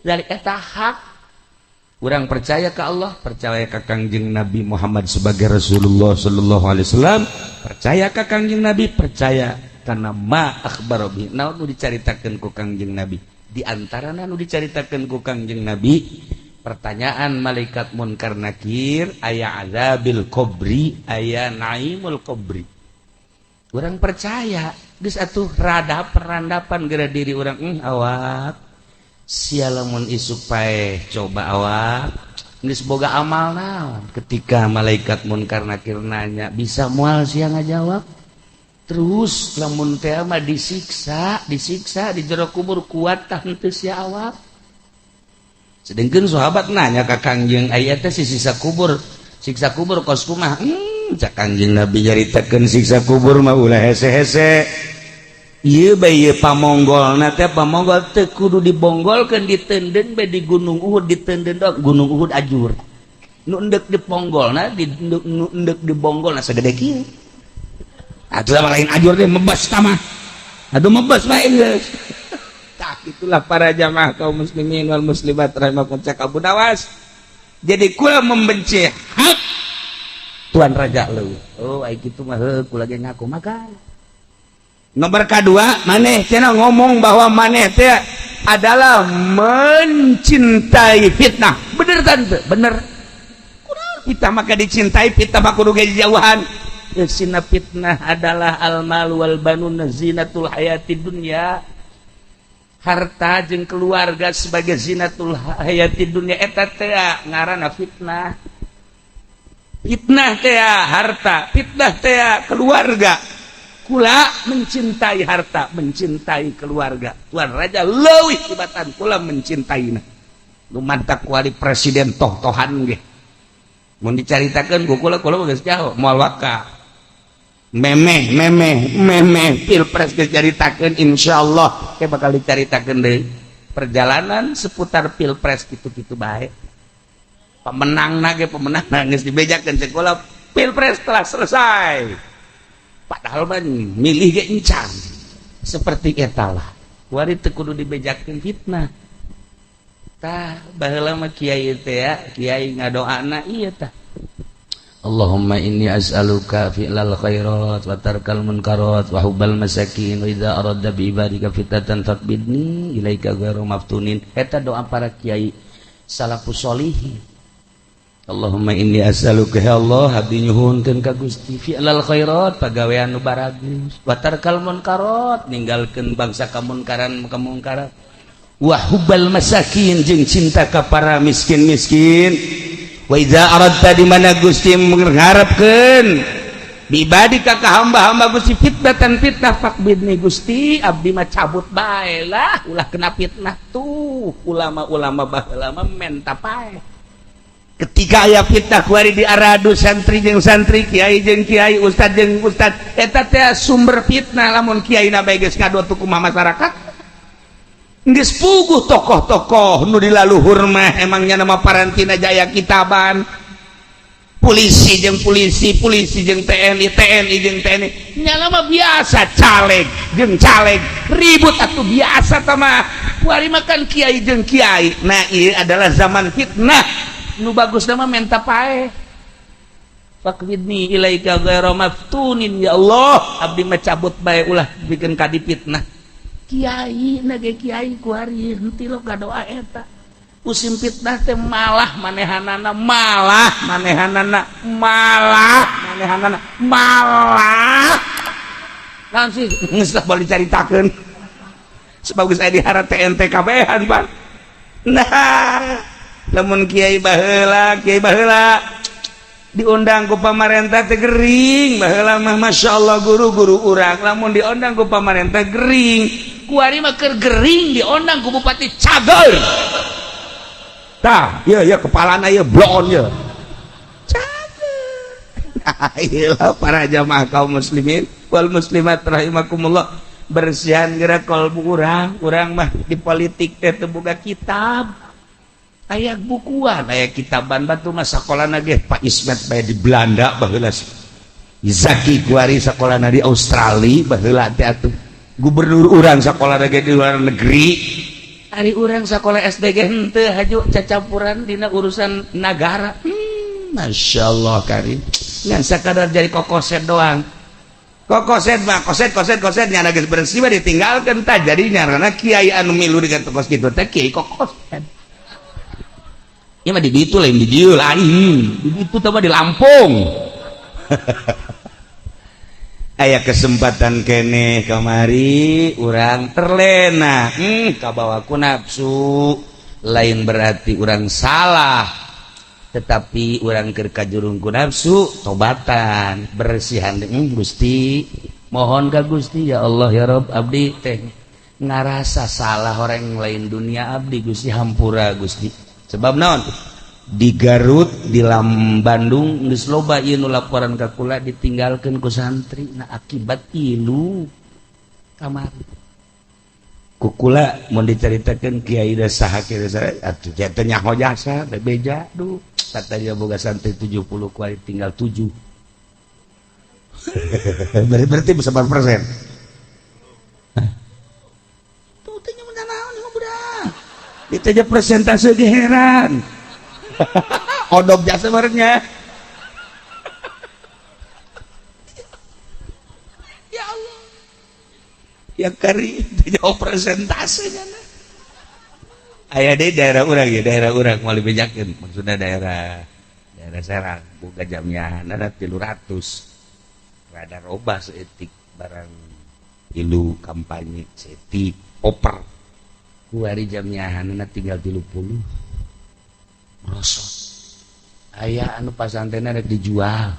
dari eta. Hak urang percaya ke Allah, percaya ke Kangjeng Nabi Muhammad sebagai Rasulullah sallallahu alaihi wasallam, percaya ke Kangjeng Nabi, percaya karena ma akhbaro bi, naon nu dicaritakeun ku Kangjeng Nabi. Di antara nu dicaritakeun ku Kangjeng Nabi, pertanyaan malaikat munkar nakir, aya azabil qabri, aya naimul qabri. Urang percaya geus atuh, rada perandapan geura diri urang, awak sia lamun isuk paeh coba awak geus boga amal naon? Ketika malaikat munkar nakir nanya, bisa moal sia ngajawab? Terus lamun teh mah disiksa, disiksa di jero kubur, kuat tah henteu sia awak? Sedangkan sahabat nanya ke Kangjeng, aya teh si siksa kubur, siksa kubur kos kumaha? Cak Kangjeng Nabi nyaritakeun siksa kubur mah ulah hese-hese. Ieu bae ieu pamonggolna teh, pamonggol teu kudu dibonggolkeun, diteundeun bae di Gunung Uhud, diteundeun doang Gunung Uhud ajur. Nu endek diponggolna, di nu endek dibonggolna sagede kieu. Atuh mah lain ajur deh, mebas tah mah. Aduh, mebas bae geus. Tah, itulah para jamaah kaum muslimin wal muslimat rahimakum, cak Abu Nawas. Jadi kula membenci hak tuan raja lu. Oh, ai kitu mah heuh kula ge ngaku makan. Nomor kedua, maneh cenah ngomong bahwa maneh teh adalah mencintai fitnah. Bener tante, bener. Kunaon fitnah maka dicintai, fitnah mah kudu ge jauhan. Sina fitnah adalah al mal wal banun zinatul hayati dunya, harta jeung keluarga sebagai zinatul hayati dunya, eta teh ngaranna fitnah. Fitnah teh harta, fitnah teh keluarga. Kula mencintai harta, mencintai keluarga tuan raja leuwih tibatan kula mencintaina. Nu mantak kuari presiden toh-tohan ge. Mun dicaritakeun ku kula, kula geus jauh moal waka. Memeh memeh memeh pilpres geus caritakeun, insyaallah ke bakal dicaritakeun deui. Perjalanan seputar pilpres kitu-kitu bae. Pemenang ge pemenang geus dibejakeun cek kula, pilpres telah selesai. Padahal mah milih ge encan. Seperti eta lah. Kuari teu kudu dibejakeun fitnah. Tah baheula mah kiai teh ya, kiai ngadoana ieu tah. Allahumma inni as'aluka fi'lal khairat wa tarkal munkarat wa hubbal masakin wa idza aradta bi ibadika fitnatan faqbidni ilaika ghairu maftunin. Eta doa para kiai salafus solihin. Allahumma inni as'aluka ya Allah, abdi nyuhunkeun ka Gusti fi'lal khairat, pagawean nu baragus, wa tarkal munkarat, ninggalkeun bangsa kamunkaran kamungkaran, wa hubbal masakin, jeung cinta ka para miskin-miskin. Wa idza aradta, di mana Gusti mengharapkeun bi ibadika ka hamba-hamba Gusti fitnatan fitnah, faqbidni Gusti, abdi mah cabut bae lah, ulah kena fitnah. Tuh ulama-ulama baheula mah menta pae ketika aya fitnah kuari di aradu santri jeung santri, kiai jeung kiai, ustad jeung ustad. Eta teh sumber fitnah. Lamun kiai na bae geus ngadoa tuh kumaha masyarakat? Geus puguh tokoh-tokoh nu di laluhur mah emangnya nama parantina jaya kitaban, polisi jeung polisi, polisi jeung TNI, TNI jeung TNI, nyala mah biasa, caleg jeung caleg ribut atuh biasa tah mah. Kuari mah kan kiai jeung kiai. Nah, ieu adalah zaman fitnah. Nu bagus mah menta pae, faqbidni ilaika ghairu maftunin, ya Allah, abdi mah cabut bae, ulah bikin kadi fitnah. Kiai na ge kiai kuari henteu lo doa eta. Musim fitnah teh malah manehanana, malah manehanana, malah manehanana, malah naon sih, geus lah boleh dicaritakeun sebab geus aya di hara TNT kabehan, Pak. Nah, lamun kiai baheula, kiai baheula diundang ku pamarentah teh gering. Baheula mah Masya Allah, guru-guru urang lamun diundang ku pamarentah gering. Kuari mah keur gering diundang ku bupati, cager. Tah iya iya, kepalana ieu bloon ye, cager. Nah, iyalah, para jamaah kaum muslimin wal muslimat rahimakumullah, bersihan gerak kolbu urang. Urang mah di politik teh teu boga kitab, aya bukuan, aya kitaban batu mah. Sakolana ge Pak Ismet bae di Belanda baheula, Zaki kuari sakolana di Australia baheula teh atuh, gubernur urang sakolana ge di luar negeri. Ari urang sakola SD ge henteu haju cacampuran dina urusan nagara. Masya Allah karim, ngan sakadar jadi kokoset doang. Kokoset mah koset koset koset, nyana geus bersih mah ditinggalkeun. Tah, jadi nyarana kiai anu milu dengan tokos kitu teh kiai kokoset. Ieu mah di ditu, lain di dieu, lain di ditu teh mah di Lampung. Aya kesempatan kene kamari urang terlena, kabawa ku nafsu. Lain berarti urang salah, tetapi urang keur kajurung ku nafsu, tobatan, bersihan. Gusti, mohon ka Gusti, ya Allah ya Rob, abdi teh ngarasa salah orang lain dunia abdi Gusti, hampura Gusti. Sebab naon, di Garut, di Lam Bandung geus loba ieu nu laporan ka kula, ditinggalkeun ku santri. Nah, akibat ilu kamari ku kula mun dicaritakeun kiai da saha kiai saha atuh teh nyaho jasa bebeja. Duh, katanya boga santri 70, kuari tinggal 7, berarti bisa berapa persen tuh teh nya naon mah budak ditanya persentase ge heran, odok jasa barengnya. Ya Allah ya kari jawab persentasenya. Aya deh daerah urang ya, daerah urang mau dibejakeun, maksudnya daerah daerah Serang boga jamiah ada 300, rada robah seetik barang ilu kampanye seetik oper, kuari jamiahanna tinggal 30, merosot. Aya anu pasantrenna rek dijual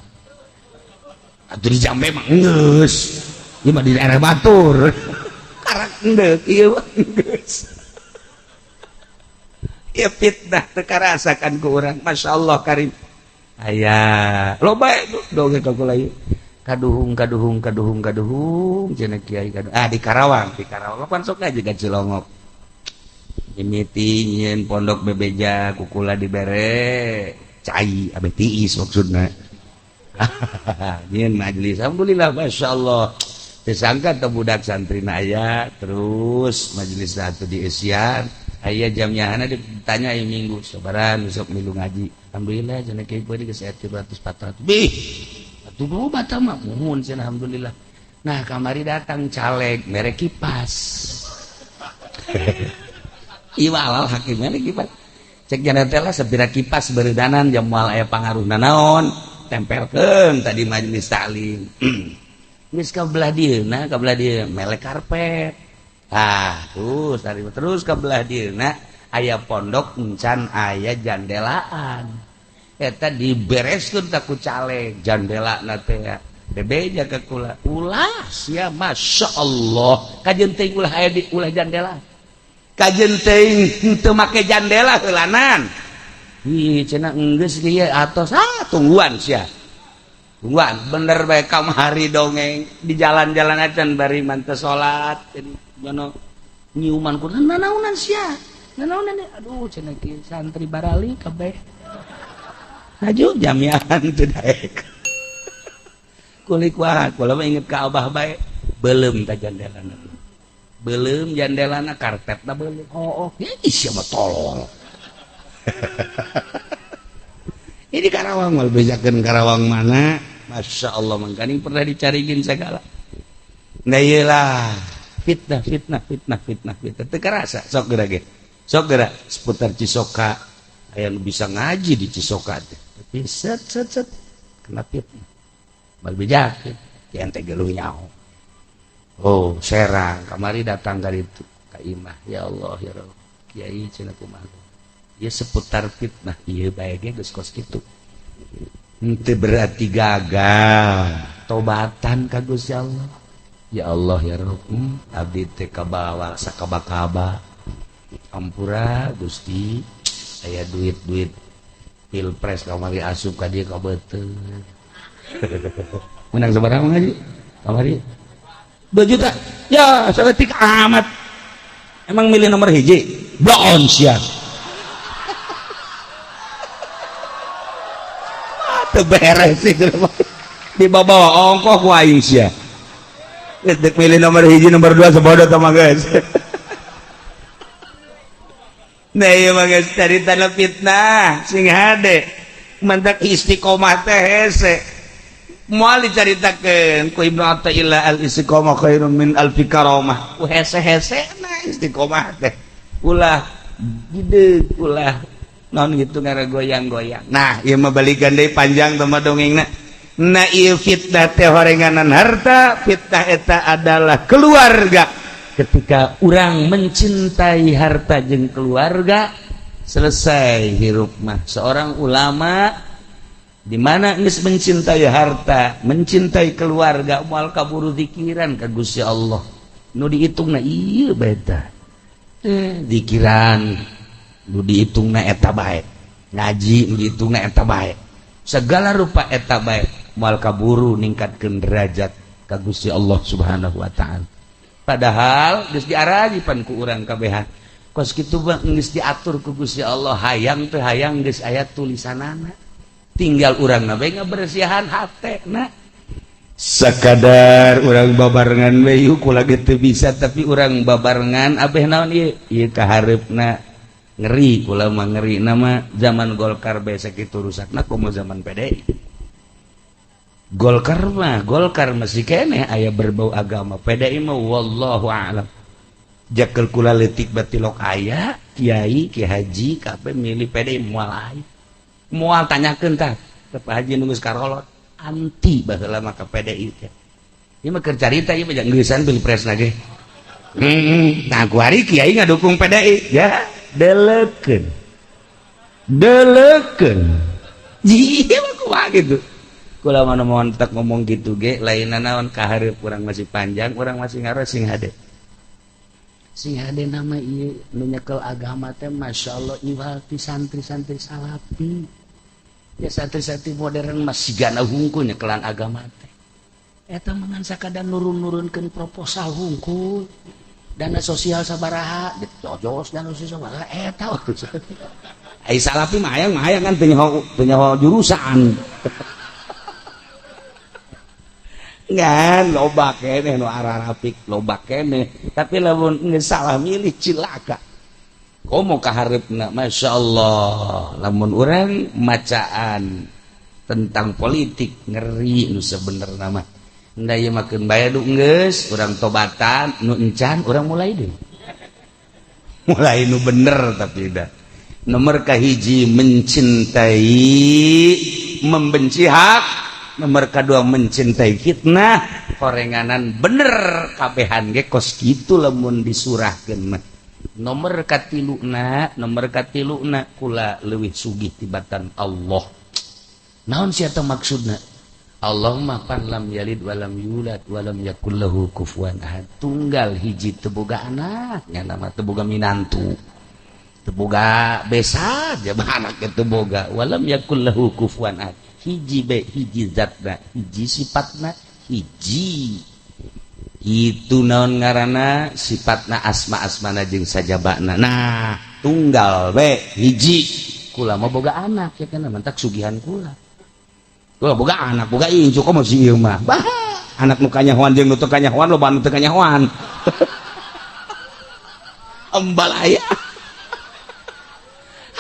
atuh di Jambe mah geus, ieu mah di daerah batur karak endek ieu mah geus. Ya, fitnah teu karasakan ku urang. Masya Allah karim. Aya loba dongeng ka kula ieu. Kaduhung kaduhung kaduhung kaduhung cenah kiai kaduhung. Ah di Karawang, di Karawang pan sok aja ka Cilongok. Mimiti nyieun pondok bebeja kukula dibere cai abeh tiis maksudna. Nyieun majelis alhamdulillah masyaallah. Disangka teh budak santri na aya terus majelis satu di Asian aya jamnyahana ditanya ieu minggu sabaran besok milu ngaji. Alhamdulillah cenah kiai poe geus 300 400. Bih atuh loba tah mah muhun cenah alhamdulillah. Nah kamari datang caleg mere kipas. Ieu halal hakimnya kipas. Cek jana teh lah sabira kipas beureudanan jam moal aya pangaruhna naon tempelkeun tadi majelis taklim. Geus ka belah dieuna ka belah dieu melek karpet. Ah terus tadi terus ka belah dieuna aya pondok encan aya jandelaan. Eta dibereskeun tah ku caleg jandelana teh bebeja ka kula. Ulah sia masyaallah kajeun teuing ulah aya di ulah jandela. Kajeun teuing henteu make jandela heulanan. Ih cenah enggeus ieu atos ah tungguan sia. Tungguan bener bae kamari dongeng di jalan-jalan acan bari manteu salat jono nyiuman ku nanaonan sia. Nanaonan aduh cenah kieu santri barali kabeh. Laju jamiahan teu daek. Kulik wae kula mah inget ka abah bae beuleum ta jandelana. Beuleum jandelana karpetna beuleum. Oh, ih sia mah tolol. Ini Karawang mal bejakeun Karawang mana? Masya Allah mangkaning pernah dicarigin segala. Nah iyalah fitnah fitnah fitnah fitnah fitnah teu karasa sok geura ge. Sok geura seputar Cisoka aya nu bisa ngaji di Cisoka teh. Tapi set set set kena fitnah. Mal bejakeun ente geluh nyaho. Oh, Serang kamari datang ka ditu ka imah ya Allah ya Rabb. Kiai cenah kumaha. Ieu seputar fitnah ieu bae ge geus kos kitu. Henteu berarti gagal tobatan ka Gusti Allah. Ya Allah ya Rabb, abdi teh kabawa sakaba-kaba. Ampura Gusti, aya duit-duit pilpres kamari asup ka dieu ka beuteung. Menang sabaraha ngaji? Kamari 2 juta. Ya, saeutik amat. Emang milih nomor hiji? Bloon sia. Teu beres itu. Dibawa ongkoh ku aing sia. Geus milih nomor hiji nomor 2 sabodo tah mah geus. Nah ieu mah geus caritana fitnah sing hade. Mantak istiqomah teh hese. Moal dicaritakeun ku Ibnu Athaillah al istiqomah khairun min alfi karamah. Ku hese-hese na istiqomah teh. Ulah gede ulah non gitu ngaragoyang-goyang. Nah, ieu mah balikan deui panjang teh mah dongengna. Nah, ieu fitnah teh horenganan harta, fitnah eta adalah keluarga. Ketika urang mencintai harta jeung keluarga, selesai hirup mah. Seorang ulama di mana geus mencintai harta, mencintai keluarga, moal kaburu zikiran ka Gusti Allah. Nu dihitungna ieu bae tah. Zikiran nu dihitungna eta bae, ngaji nu dihitungna eta bae, segala rupa eta bae moal kaburu ningkatkeun derajat ka Gusti Allah Subhanahu wa taala. Padahal geus diarajipan ku urang kabehan. Kos kitu mah geus diatur ku Gusti Allah, hayang teu hayang geus aya tulisanana. Tinggal urang na bae ngabersihan hatena. Sakadar urang babarengan we yeuh kula ge teu bisa tapi urang babarengan abeh naon ieu? Ieu kahareupna ngeri kula mah ngeri nama zaman Golkar bae sakitu rusakna komo zaman PDI. Golkar mah Golkar masih keneh aya berbau agama, PDI mah wallahu a'lam. Jakel kula leutik batilok aya kiai ki haji kabeh milih PDI moal aya. Moal tanyakeun tah ka Pak Haji nu geus karolot anti baheula mah ka PDI teh. Ieu mah keur carita ieu mah geusan pilpresna ge. Nah kuari kiai ngadukung PDI ya delekeun. Delekeun. Ieu mah kumaha gitu. Kula mah mun tak ngomong gitu ge lainna naon kahareup urang masih panjang, urang masih ngaros sing hade. Sing hade nama ieu nu nyekel agama teh masyaallah iwal ti santri-santri salafi. Ya, santri-santri modern masih gana hungkul nyekelan agama teh. Eta mah ngan sakadar nurun-nurunkeun proposal hungkul. Dana sosial sabaraha, jojos dana sosial sabaraha, eta urusan. Ai salafi mah hayang kan teu nyaho jurusan. Ngan loba keneh nu ararapik, loba keneh, tapi lamun geus salah milih cilaka. Komo kahareupna, Masya Allah, lamun urang macaan tentang politik ngeri nu sebenerna mah. Nda ieu mah keun bae du geus, urang tobatan, nu encan urang mulai deui. Mulai nu bener tapi dah. Nomor kahiji mencintai membenci hak, nomor kedua mencintai fitnah, korenganan bener kabehan ge kos kitu lamun disurahkeun mah. Nomor katiluna kula leuwih sugih tibatan Allah. Naon sia teh maksudna? Allah mah pan lam yalid walam yulad walam yakul lahu kufuwan ahad. Tunggal hiji teu boga anak, nya mah teu boga minantu. Teu boga besa jaba anak teu boga, walam yakul lahu kufuwan ahad. Hiji be hiji zatna, hiji sifatna, hiji. Itu naon ngaranna sifatna asma-asmana jeung sajabana. Nah, tunggal be hiji. Kula mah boga anak ya kana mantak sugihan kula. Kula boga anak, boga incu komo si ieu mah. Bah, anak nu kanyahoan jeung nu teu kanyahoan loba nu teu kanyahoan. Embalaya.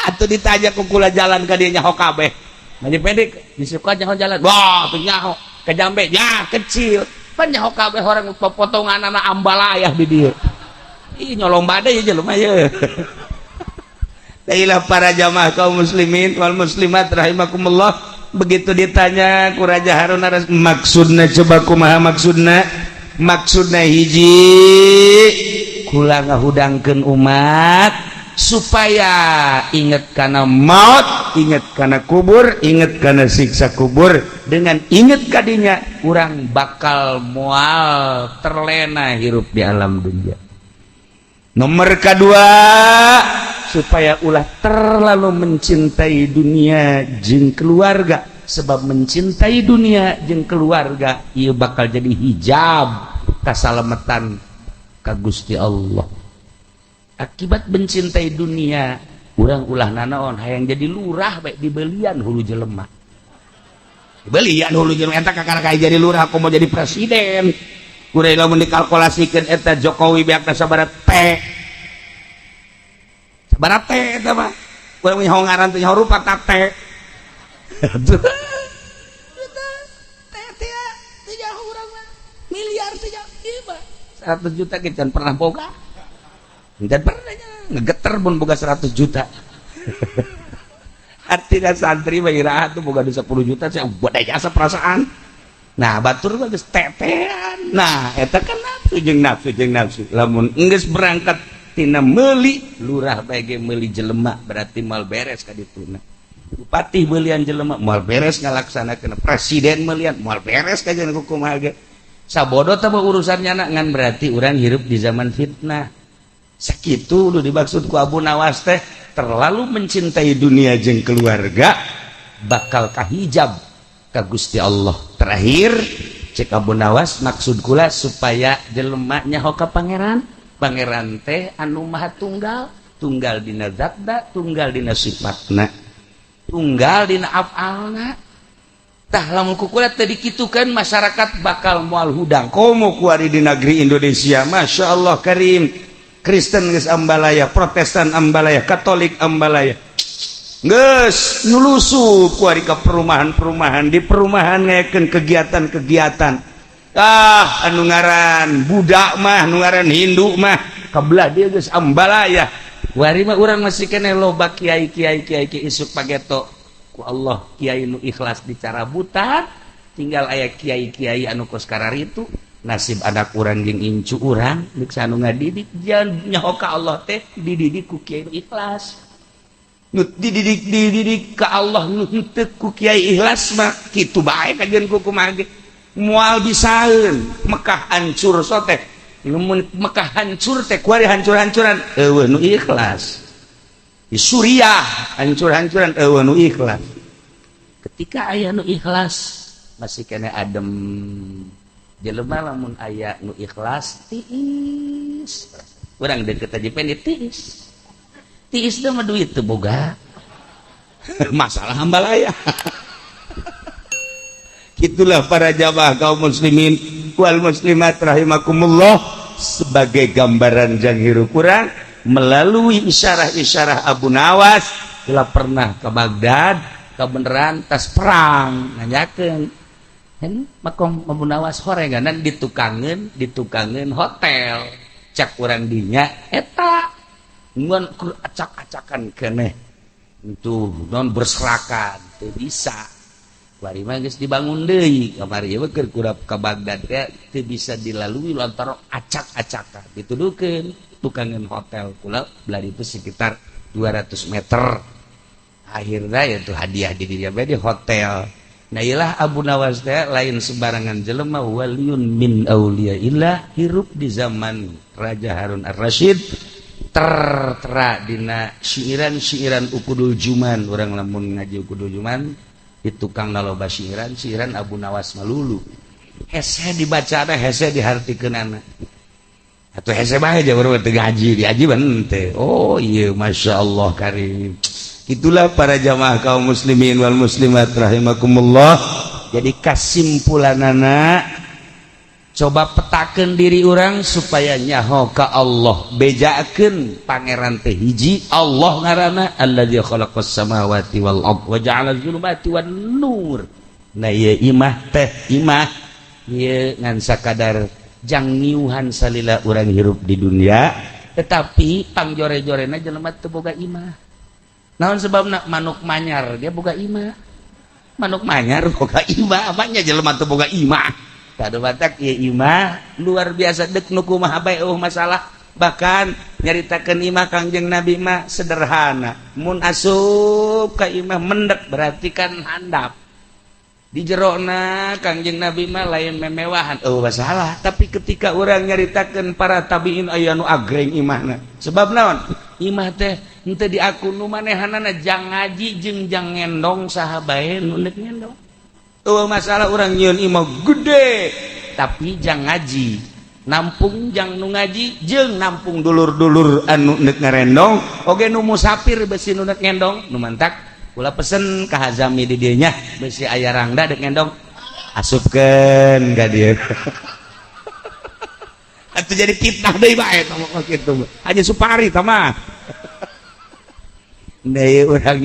Atuh ditanya ku kula jalan ka dieu nyaho kabeh. Mandi pendek disuka nyaho jalan. Wah, tuh nyaho ke jambe ya kecil. Pan nyaho kabeh orang potongan anak ambalayah di dieu. Ih nyolong badai ya jelema ye. Tailah para jamaah kaum muslimin wal muslimat rahimakumullah. Begitu ditanya ku Raja Harun Ar-Rasyid, maksudna coba kumaha maksudna? Maksudna hiji kula ngahudangkeun umat supaya inget kana maut, inget kana kubur, inget kana siksa kubur. Dengan inget kadinya urang bakal moal terlena hirup di alam dunia. Nomor kedua, supaya ulah terlalu mencintai dunia jeung keluarga, sebab mencintai dunia jeung keluarga ieu bakal jadi hijab kasalametan ka Gusti Allah. Akibat mencintai dunia, urang ulah nanaon hayang jadi lurah baik dibelian hulu jelema. Dibelian hulu jelema eta kakara kayak jadi lurah aku mau jadi presiden. Kuring lamun dikalkulasikeun eta Jokowi beak sabaraha T. Sabaraha T eta mah. Urang nyaho ngaran teh nyaho rupa ta T. T T teh nyaho urang mah. Miliar teh nyaho ieu mah. 100 juta ge can pernah boga. Dan pernah ngegeter pun boga 100 juta. Artinya santri mah iraha tuh boga 10 juta saya buat jasa perasaan. Nah, batur mah geus tetean. Nah, eta kan nafsu jeung nafsu jeung nafsu. Lamun geus berangkat tina meuli lurah bae ge meuli jelema berarti moal beres ka dituna. Bupati beulian jelema moal beres ngalaksanakeun, presiden meulian moal beres ka jeung kumaha ge. Sabodo teh urusan nyana ngan berarti urang hirup di zaman fitnah. Sakitu nu dimaksud ku Abu Nawas teh terlalu mencintai dunia jeung keluarga bakal kahijab ka Gusti Allah. Terakhir cek Abu Nawas maksud kula supaya jelema nyaho ka pangeran. Pangeran teh anu maha tunggal, tunggal dina zatna, tunggal dina sifatna, tunggal dina afalna. Tah lamun ku kula teh dikitukeun masyarakat bakal moal hudang. Komo kuari di negeri Indonesia, Masya Allah Karim. Kristen geus ambalaya, Protestan ambalaya, Katolik ambalaya. Geus nyulusup kuari ka perumahan-perumahan, di perumahan ngayakeun kegiatan-kegiatan. Ah, anu ngaran budak mah, anu ngaran Hindu mah, kabelah dia geus ambalaya. Kuari mah urang masih keneh loba kiai-kiai kiai isuk pageto ku Allah kiai nu ikhlas dicarabutan, tinggal aya kiai-kiai anu kos kararitu. Nasib anak urang jeung incu urang deuk anu ngadidik jangan nyaho ka Allah teh dididik ku kiai nu ikhlas. Nu dididik dididik ka Allah nu henteu ku kiai ikhlas mah kitu bae kajian ku kumaha ge moal bisaeun. Mekah hancur sote lamun Mekah hancur teh kuari hancur-hancuran eueuh nu ikhlas. Di Suriah hancur-hancuran eueuh nu ikhlas. Ketika aya nu ikhlas masih kena adem. Jelema lamun aya nu ikhlas tiis. Urang deket aja pendi tiis. Tiis teh mah duit teu boga. Masalah hambalaya. Itulah para jamaah kaum muslimin wal muslimat rahimakumullah, sebagai gambaran jang hirup urang melalui isyarah-isyarah Abu Nawas. Telah pernah ke Baghdad, kebenaran tas perang nanyakeun kan makom Abu Nawas horenganan ditukangeun hotel cak urang dinya eta ngan acak-acakan keneh itu non berserakan teu bisa. Kamari mah geus dibangun deui, kamari mah keur kurap ka Baghdad teh teu bisa dilalui lantaran acak-acakan. Dituduhkeun tukangan hotel kula belah itu sekitar 200 meter. Akhirnya ya tuh hadiah di dinya bae di hotel. Nah iyalah Abu Nawas teh lain sembarangan jelema, waliyun min auliyaillah, hirup di zaman Raja Harun Ar-Rasyid, tertera dina syiiran-syiiran Uqudul Juman. Urang lamun ngaji Uqudul Juman di tukang naloba syiiran syiiran Abu Nawas malulu hese dibaca teh, hese dihartikeunana atuh, hese bae aja baru teu ngaji diaji teh. Oh iya, Masya Allah karim. Itulah para jamaah kaum muslimin wal muslimat rahimakumullah. Jadi kasimpulanana, coba petakeun diri urang supaya nyaho ka Allah, bejakeun pangeran teh hiji Allah ngaranna, alladzi khalaqas samawati wal ard wa ja'ala dzulumati wan nur. Nah ieu imah teh imah ieu ngan sakadar jang ngiuhan salila urang hirup di dunia, tetapi pangjore-jorena jelema teu boga imah. Naon sebabna? Manuk manyar dia boga imah, manuk manyar boga imah, apanya jelema teu boga imah. Kado batak ieu imah luar biasa, dek nu kumaha bae eueuh masalah. Bahkan nyaritakeun imah Kangjeng Nabi mah sederhana, mun asup ka imah mendek berarti kan handap di jerona. Kangjeng Nabi mah lain memewahan, oh masalah. Tapi ketika orang nyaritakeun para tabiin, aya nu agreng imahna. Sebab naon? Imah teh henteu diaku nu manehanana jang ngaji jeung jang ngendong, saha bae nu deuk ngendong. Oh masalah, urang nyieun imah gede tapi jang ngaji, nampung jang nu ngaji jeung nampung dulur-dulur anu nek ngarendong oge nu musafir besi nu nek ngendong. Nu mantak kula pesen ka Hazami di dieu nya, besi aya rangda dek ngendong asupkeun ka dieu. Atuh jadi fitnah deui bae tah kitu aja Supari tah mah. Deui urang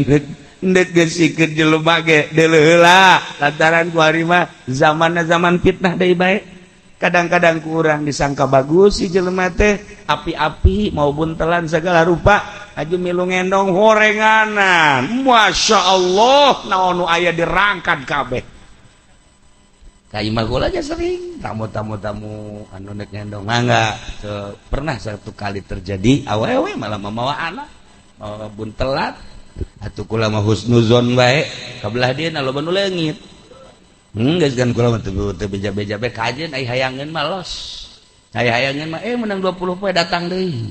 ndek geusikeun jelema ge deuleu heula lantaran ku ari mah zamanna zaman fitnah deui bae. Kadang-kadang kurang disangka bagus si jelema teh, api-api mau buntelan segala rupa, aju milu ngendong horenganan, Masya Allah, naon nu aya dirangkat kabeh ka imah kula aja. Sering tamu-tamu tamu anu nek ngendong mangga. So, pernah satu kali terjadi awewe malah mamawa anak, mawa buntelan. Atuh kula mah husnuzon bae ka belah dieu loba nu leungit. Geus kan kula mah teu teu beja-beja bae kajeun, ai hayangeun mah los. Ai hayangeun mah menang 20 poe datang deui.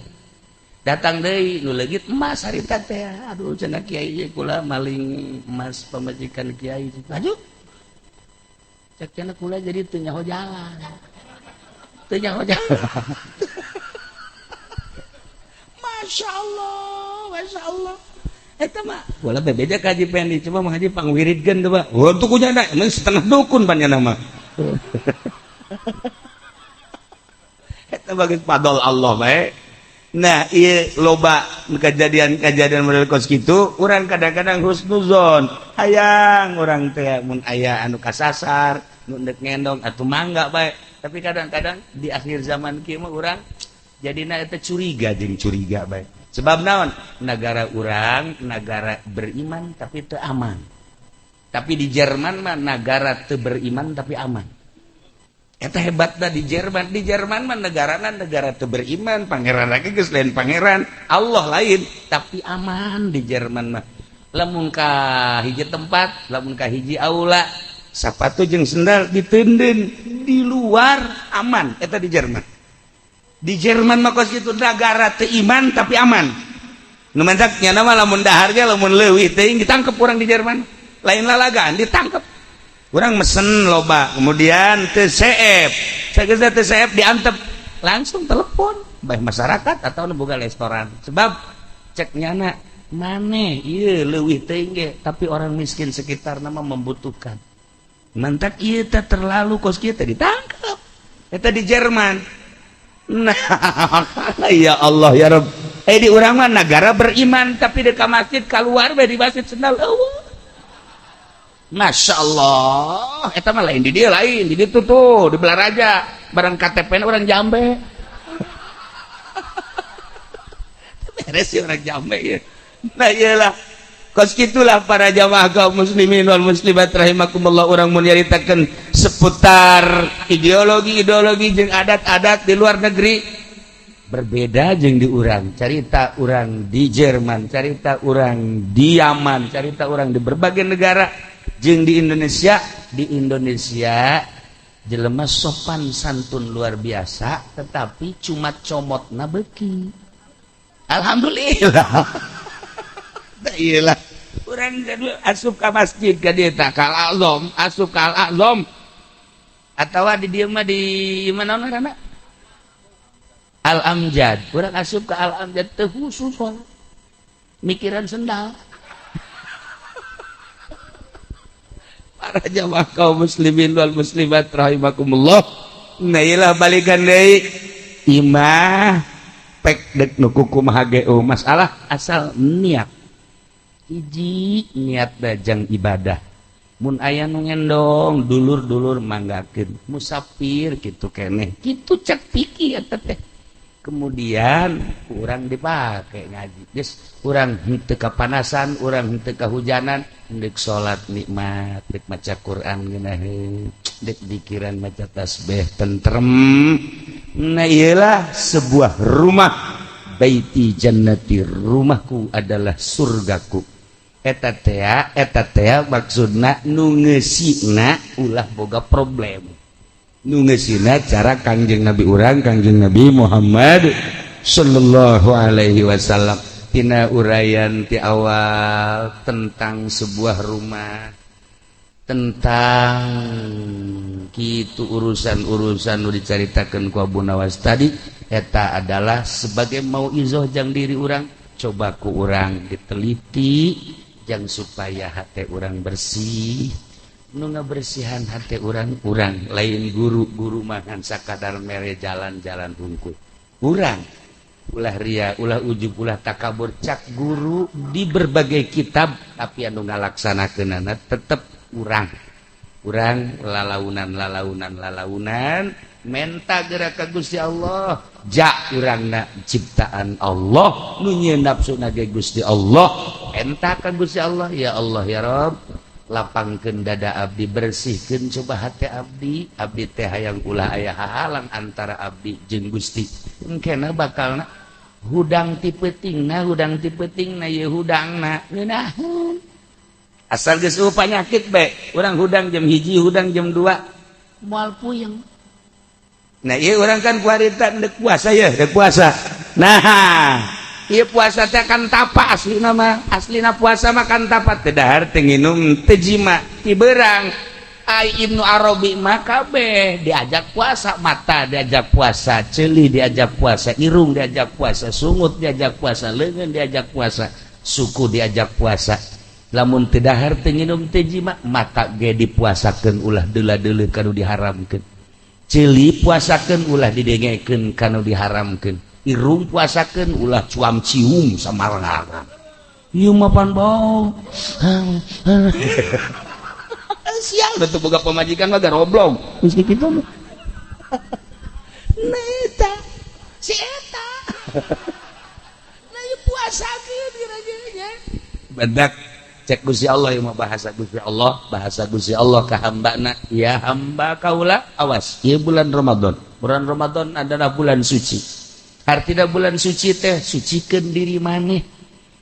Datang deui nu leungit emas harita teh. Aduh, cenah kiai ieu kula maling emas pamajikan kiai. Laju. Cek cenah kula jadi teu nyaho jalan. Teu nyaho jalan. Masya Allah, Masya Allah. Eta mah bola bebeja ka Haji Pendi, coba mah Haji pangwiridkeun coba. Oh, tuh kunyana emang setengah dukun pan mah. Eta bagus padol Allah bae. Nah, ieu loba kejadian-kejadian model kos kitu, urang kadang-kadang husnuzon. Hayang urang teh mun aya anu kasasar, nu ndek ngendong atuh mangga bae. Tapi kadang-kadang di akhir zaman kieu mah urang jadina eta curiga jeung curiga bae. Sebab naon? Negara urang negara beriman tapi teu aman. Tapi di Jerman mah negara teu beriman tapi aman. Eta hebatna di Jerman. Di Jerman mah negarana negara teu beriman, pangeran lagi geus lain pangeran, Allah lain, tapi aman di Jerman mah. Lamun ka hiji tempat, lamun ka hiji aula, sapatu jeung sendal diteundeun di luar aman eta di Jerman. Di Jerman mah kos kitu, negara teu iman tapi aman. Nu mantak nya mah lamun dahar ge lamun leuwih teuing ditangkep urang di Jerman. Lain lalagaan, ditangkap. Urang mesen loba, kemudian TCF, saya TCF diantep, langsung telepon baik masyarakat atau nu boga restoran, sebab cek nyana maneh ieu leuwih teuing, tapi orang miskin sekitar nama membutuhkan. Mantak ieu teh terlalu kos kieu teh, ditangkap. Eta di Jerman. Nah, ya Allah ya Rabb, eh, di urang mah negara beriman, tapi di masjid keluar bae, di masjid sendal eueuh. Masya Allah, eta mah lain di dia, lain di ditu tuh, di Balaraja, barang KTP orang Jambe. Beres sih orang Jambe ya. Nah, iyalah. Kos gitulah, para jamaah kaum muslimin wal muslimat rahimakumullah, urang mun nyaritakeun seputar ideologi-ideologi jeung adat-adat di luar negeri berbeda jeung di urang. Carita urang di Jerman, carita urang di Yaman, carita urang di berbagai negara jeung di Indonesia. Di Indonesia jelema sopan santun luar biasa, tetapi cuma comotna beki. Alhamdulillah. Iyalah, urang asup ka masjid ka dieu tah, ka Al-Azam, asup ka Al-Azam atawa di dieu mah, di mana ngaranna, Al Amjad. Urang asup ka Al Amjad teu khusus sholat, mikiran sendal. Para jamaah kaum muslimin wal muslimat rahimakumullah, nah iyalah, balikan deui, imah pek dek nu kumaha ge masalah, asal niat hiji, niat dajang ibadah. Mun aya nu ngendong dulur-dulur, manggakeun. Musafir kitu keneh kitu, cek pikir eta teh. Kemudian urang dipakai ngaji, geus urang henteu kapanasan, urang henteu kahujanan, dek salat nikmat, dek maca Quran ngeunaheun, dek dikiran, maca tasbih tentrem. Nah, iyalah, sebuah rumah, baiti jannati, rumahku adalah surgaku. Eta tea, eta tea maksudna nu ngeusina ulah boga problem, nu ngeusina cara Kangjeng Nabi urang, Kangjeng Nabi Muhammad sallallahu alaihi wasallam. Tina uraian ti awal tentang sebuah rumah, tentang kitu urusan-urusan nu dicaritakeun ku Abu Nawas tadi, eta adalah sebagai mauizoh jang diri urang. Coba ku urang diteliti jang supaya hati urang bersih. Nu ngabersihan hati urang urang, lain guru. Guru makan sakadar mere jalan-jalan hungkul. Urang ulah ria, ulah ujub, ulah takabur, cak guru di berbagai kitab, tapi anu ngalaksanakeunana tetep urang. Urang lalaunan, lalaunan, lalaunan, menta gerak ka Gusti Allah. Ja urangna ciptaan Allah, nu nyieun nafsu ge Gusti Allah. Enta ka Gusti Allah, ya Allah ya Rabb, lapangkeun dada abdi, bersihkeun coba hati abdi. Abdi teh hayang ulah aya hahalang antara abdi jeung Gusti. Engkena bakalna hudang ti peutingna, hudang ti peutingna, ye hudangna ngeunaheun. Asal geus eueuh panyakit bae, urang hudang jam 1, hudang jam 2, moal puyeng. Nah, ieu urang kan kuarita dek puasa ya, dek puasa. Nah, ieu puasa teh kan tapa aslina mah. Aslina puasa mah kan tapa, teu dahar, teu nginum, teu jima ti beurang. Ai Ibnu Arabi mah kabeh diajak puasa, mata diajak puasa, ceuli diajak puasa, irung diajak puasa, sungut diajak puasa, leungeun diajak puasa, suku diajak puasa. Lamun teu dahar, teu nginum, teu jima, mata ge dipuasakeun ulah deula-deuleu kanu diharamkeun, ceuli puasakeun ulah didengekeun kanu diharamkeun, irung puasakeun ulah cuam cium samarangan. Ieu mah pan bau. Sial betul, boga pamajikan mah garoblong geus kitu mah. Nah, eta si eta. Nah, ieu puasakeun kira-kira badak cek Gusti Allah. Ieu mah bahasa Gusti Allah, bahasa Gusti Allah ka hambana, ya hamba kaula, awas ieu bulan Ramadan. Bulan Ramadan adalah bulan suci. Artinya bulan suci teh sucikeun diri maneh.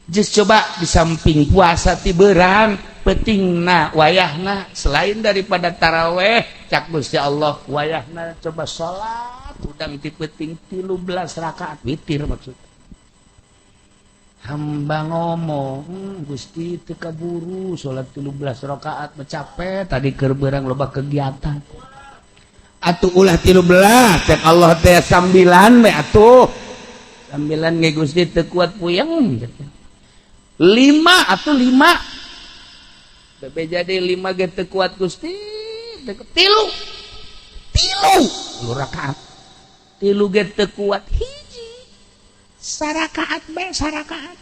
Just coba di samping puasa ti beurang, peutingna, wayahna, selain daripada taraweh, cak Gusti Allah wayahna coba salat hudang ti peuting 13 rakaat witir. Maksud Hamba ngomong, Gusti teu kaburu salat 13 rakaat capek tadi keur beurang loba kegiatan. Atuh ulah 13 cek Allah teh 9 we atuh. 9 ge Gusti teu kuat puyeng. 5 atuh 5. Bebe jadi 5 ge teu kuat Gusti. Tilu. Tilu. Tilu rakaat. Tilu ge teu kuat hiji. Sarakaat bae sarakaat.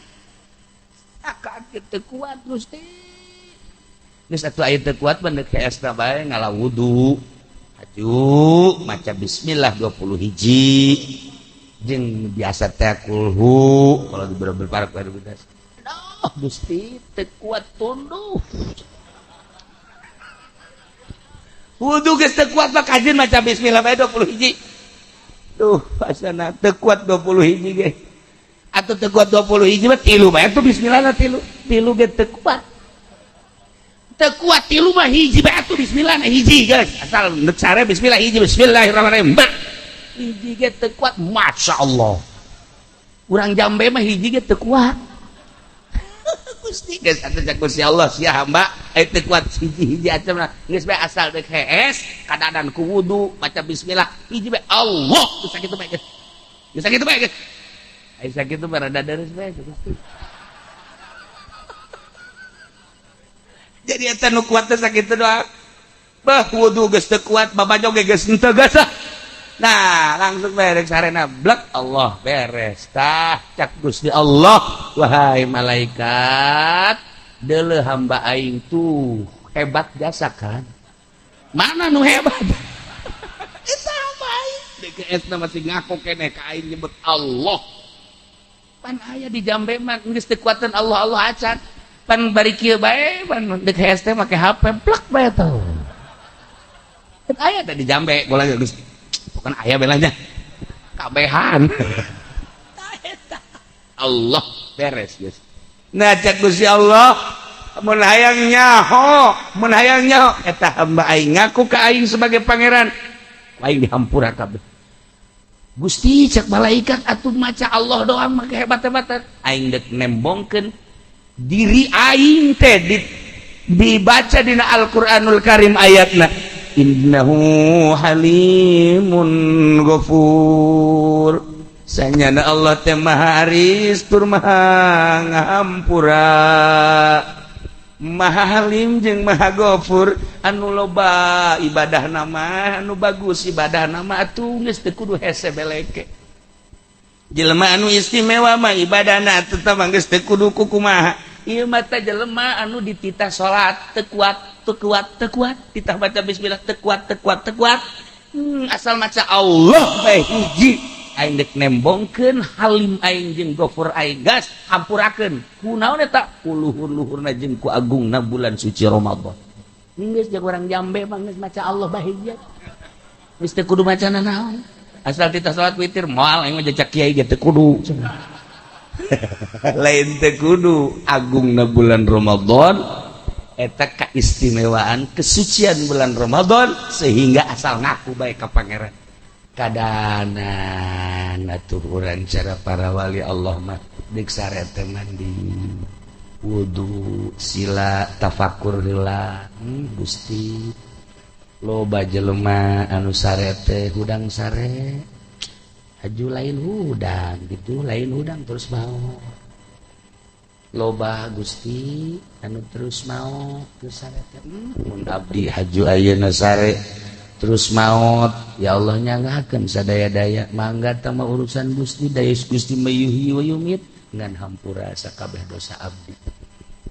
Rakaat ge teu kuat Gusti. Geus atuh aya teu kuat mah deuk hees bae ngala wudu. Aju maca bismillah 20 hiji jeung biasa teh kulhu kalau di beberapa aduh Gusti teu kuat tunduh wudu geus teu kuat mah kajeun maca bismillah bae 20 hiji duh asana teu kuat 20 hiji ge atuh teu kuat 20 hiji mah tilu bae atuh bismillah tilu tilu ge teu kuat teu kuat tilu mah hiji bae atuh bismillah hiji guys asal neuk sare bismillah hiji bismillahirrahmanirrahim hiji ge teu kuat masya Allah urang jambe mah hiji ge teu kuat Gusti geus atuh cek Gusti Allah sia hamba aya teu kuat hiji-hiji acan geus bae asal deuk hees kadadan ku wudu maca bismillah hiji bae Allah geus sakitu bae geus geus sakitu bae geus aya sakitu mah rada deres bae Gusti. Jadi eta nu kuat teh sakitu doang. Bah wudu geus teu kuat, babajo ge geus henteu geus. Nah, langsung beres sarena blek Allah beres. Tah cak Gusti Allah, wahai malaikat, deuleu hamba aing tuh hebat jasa kan. Mana nu hebat? Eta hamba aing. DKS na masih ngaku keneh ka aing nyebut Allah. Pan aya di jambe mah geus teu kuatan Allah Allah acan. Pan bari kieu bae pan deuk hees teh make HP plek bae tuh. Kan aya teh di jambe bola geus. Bukan aya belanya. Kabehan. Allah beres geus. Nah cek Gusti Allah mun hayang nyaho, mun hayang nyaho eta hamba aing ngaku ka aing sebagai pangeran. Aing dihampura kabeh. Gusti cek malaikat atuh maca Allah doang make hebat-hebatan. Aing deuk nembongkeun diri aing teh dibaca dina Al-Qur'anul Karim ayatna innahu halimun ghafur sanyana Allah teh maha aris tur maha ngahampura maha halim jeung maha ghafur anu loba ibadah nama anu bagus ibadah nama atuh geus teu kudu hese beleke jelema anu istimewa mah ibadahna tetep geus teu kudu kumaha ieu mah teh jelema anu dititah salat teu kuat teu kuat teu kuat titah baca bismillah teu kuat teu kuat teu kuat asal maca Allah bae hiji aing deuk nembongkeun halim aing jeung gofur aing gas hampurakeun kunaon eta ku luhur-luhurna jeung ku agungna bulan suci Ramadan geus jeung urang jambe mah geus maca Allah bae hiji geus teu kudu maca nanaon asal titah salat witir moal aing mah jejak kiai ge teu kudu lain teu kudu agungna bulan Ramadan eta keistimewaan kesucian bulan Ramadan sehingga asal ngaku bae ka pangeran kadanan atuh urang cara para wali Allah mah deuk sare teh mandi wudu sila tafakur heula Gusti loba jelema anu sare teh hudang sare haju lain hudang gitu lain hudang terus mau loba Gusti anu terus mau terus sare teh mun abdi haju ayeuna sare terus maut ya Allah nyanggakeun sadaya-daya mangga tah mah urusan Gusti daya Gusti mayuhyi wa yumit ngan hampura sakabeh dosa abdi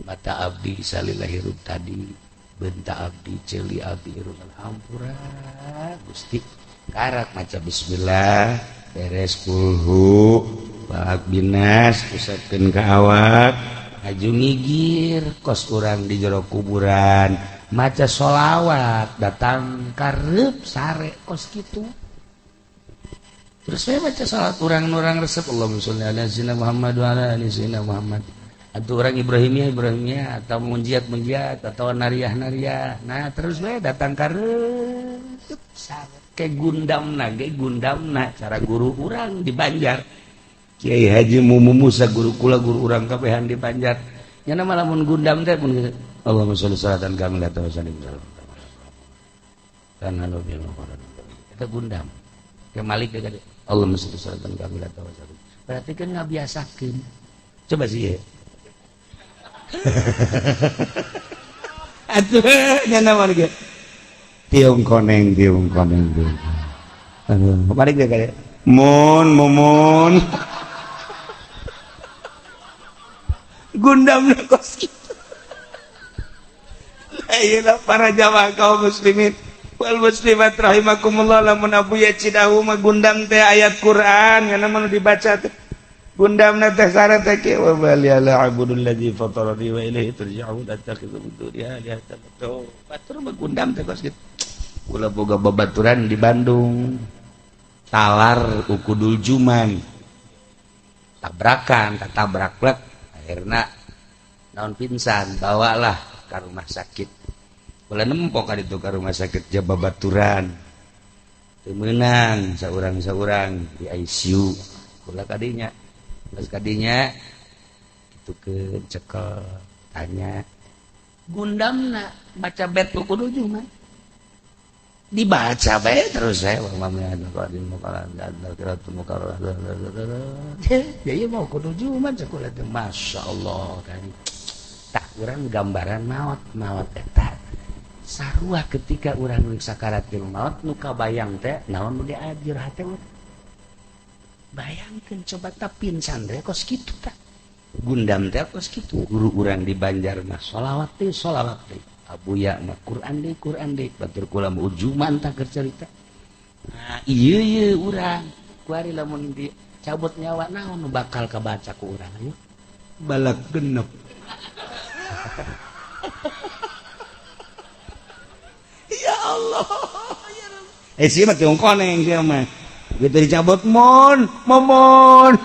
mata abdi salila hirup tadi benta abdi ceuli abdi hirup hampura Gusti karak maca bismillah beres kulhu balak binas usapkeun ka awak aju ngigir kos urang di jero kuburan maca sholawat datang karep sare kos kitu terus saya baca salat urang-urang resep Allahumma sholli ala sayyidina Muhammad wa ala ali sayyidina Muhammad atau orang Ibrahimiyah Ibrahimiyah atau munjiat munjiat atau nariah nariah nah terus we datang karep sare ke gundamna ge gundamna cara guru urang di Banjar Kiai Haji Mumu Musa guru kula guru urang kabehan di Banjar. Nya mah lamun gundam teh mun Allahumma sholli salatan kamilatan wa sallim kan halu bil eta gundam. Ke Malik ge Allahumma sholli salatan kamilatan wa sallim. Berarti kan ngabiasakeun. Coba sih ya. Atuh nya mah ge. Tiung koneng tiung koneng tiung. Aduh, balik ge kaya mun mumun. Gundam kos kitu. Ayeuna para jamaah kaum muslimin wal muslimat rahimakumullah lamun Abu Yacidahu mah gundam teh ayat Quran kana mah dibaca teh. Gundamna teh syarat teh kieu wa bali ala abudul ladzi fatarani wa ilaihi turja'un attakhidhu min dunihi alihatan. Batur mah gundam teh kos kitu. Kula boga babaturan di Bandung. Talar ukudul juman. Tabrakan, tatabrak plek. Akhirna naon pingsan, bawalah ke rumah sakit. Kula nempo ka ditu ka rumah sakit Jababaturan. Teu meunang saurang-saurang di ICU. Kula kadinya. Pas kadinya kitu ke cekel tanya. Gundamna baca bet kudu juman. Dibaca bae terus saya ya mau kudu juman cek teh Masya Allah kan. Tak urang gambaran maot maot eta sarua ketika urang sakarat jeung maot nu kabayang teh naon nu diajir hate bayangkeun coba ta pingsan teh kos kitu tah gundam teh kos kitu guru urang di Banjar mah sholawat teh Abuya mah Quran deui batur kula mah ujuman tah keur carita. Nah, ieu ieu urang kuari lamun dicabut nyawa naon nu bakal kabaca ku urang ayo balak genep. Ya Allah ya Rabb. Sieun mah tiung koneng sieun mah. Begitu dicabut mon momon.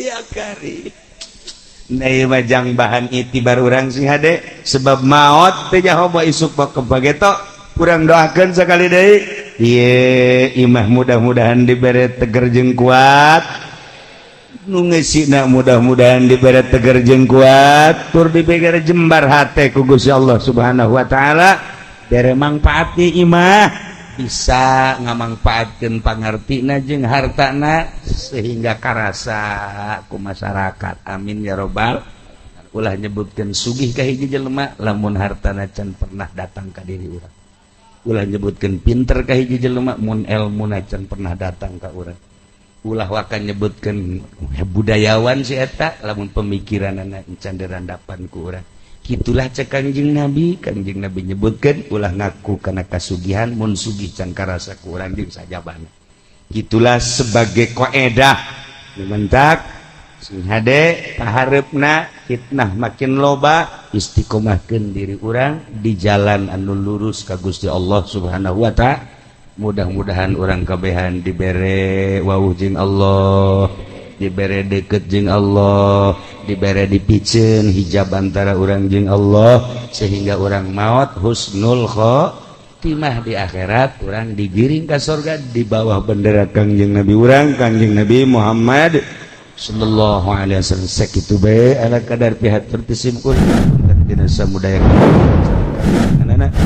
Ya kari. Nah, majang bahan itibar urang sing hade sebab maot teh nyaho isuk bak kebageto urang doakeun sakali deui ieu imah mudah-mudahan dibere teger jeung kuat nu ngeusina mudah-mudahan dibere teger jeung kuat tur dibere jembar hate ku Gusti Allah Subhanahu wa taala bere mangfaat imah bisa ngamangfaatkeun pangartina jeung hartana sehingga karasa ku masyarakat. Amin ya robbal. Ulah nyebutkeun sugih ka hiji jelema lamun hartana can pernah datang ka diri urang. Ulah nyebutkeun pinter ka hiji jelema mun elmuna can pernah datang ka urang. Ulah waka nyebutkeun budayawan si eta lamun pemikiranana can dirandapan ku urang. Itulah cek Kangjeng Nabi, Kangjeng Nabi nyebutkan ulah ngaku kana kasugihan mun sugih can karasa ku urang jeung sajabana. Itulah sebagai koedah dimentak sing hade pahareupna fitnah makin loba istiqomahkeun diri urang di jalan anu lurus ka Gusti Allah Subhanahu wa taala. Mudah-mudahan urang kabehan dibere wawuh jeung Allah, dibere deket jeung Allah, dibere dipiceun hijab antara urang jeung Allah sehingga urang maot husnul khotimah di akhirat urang digiring ka surga di bawah bendera Kangjeng Nabi urang Kangjeng Nabi Muhammad sallallahu alaihi wasallam. Sakitu bae ala kadar pihatur tisimkul dina samudaya. Anak-anak.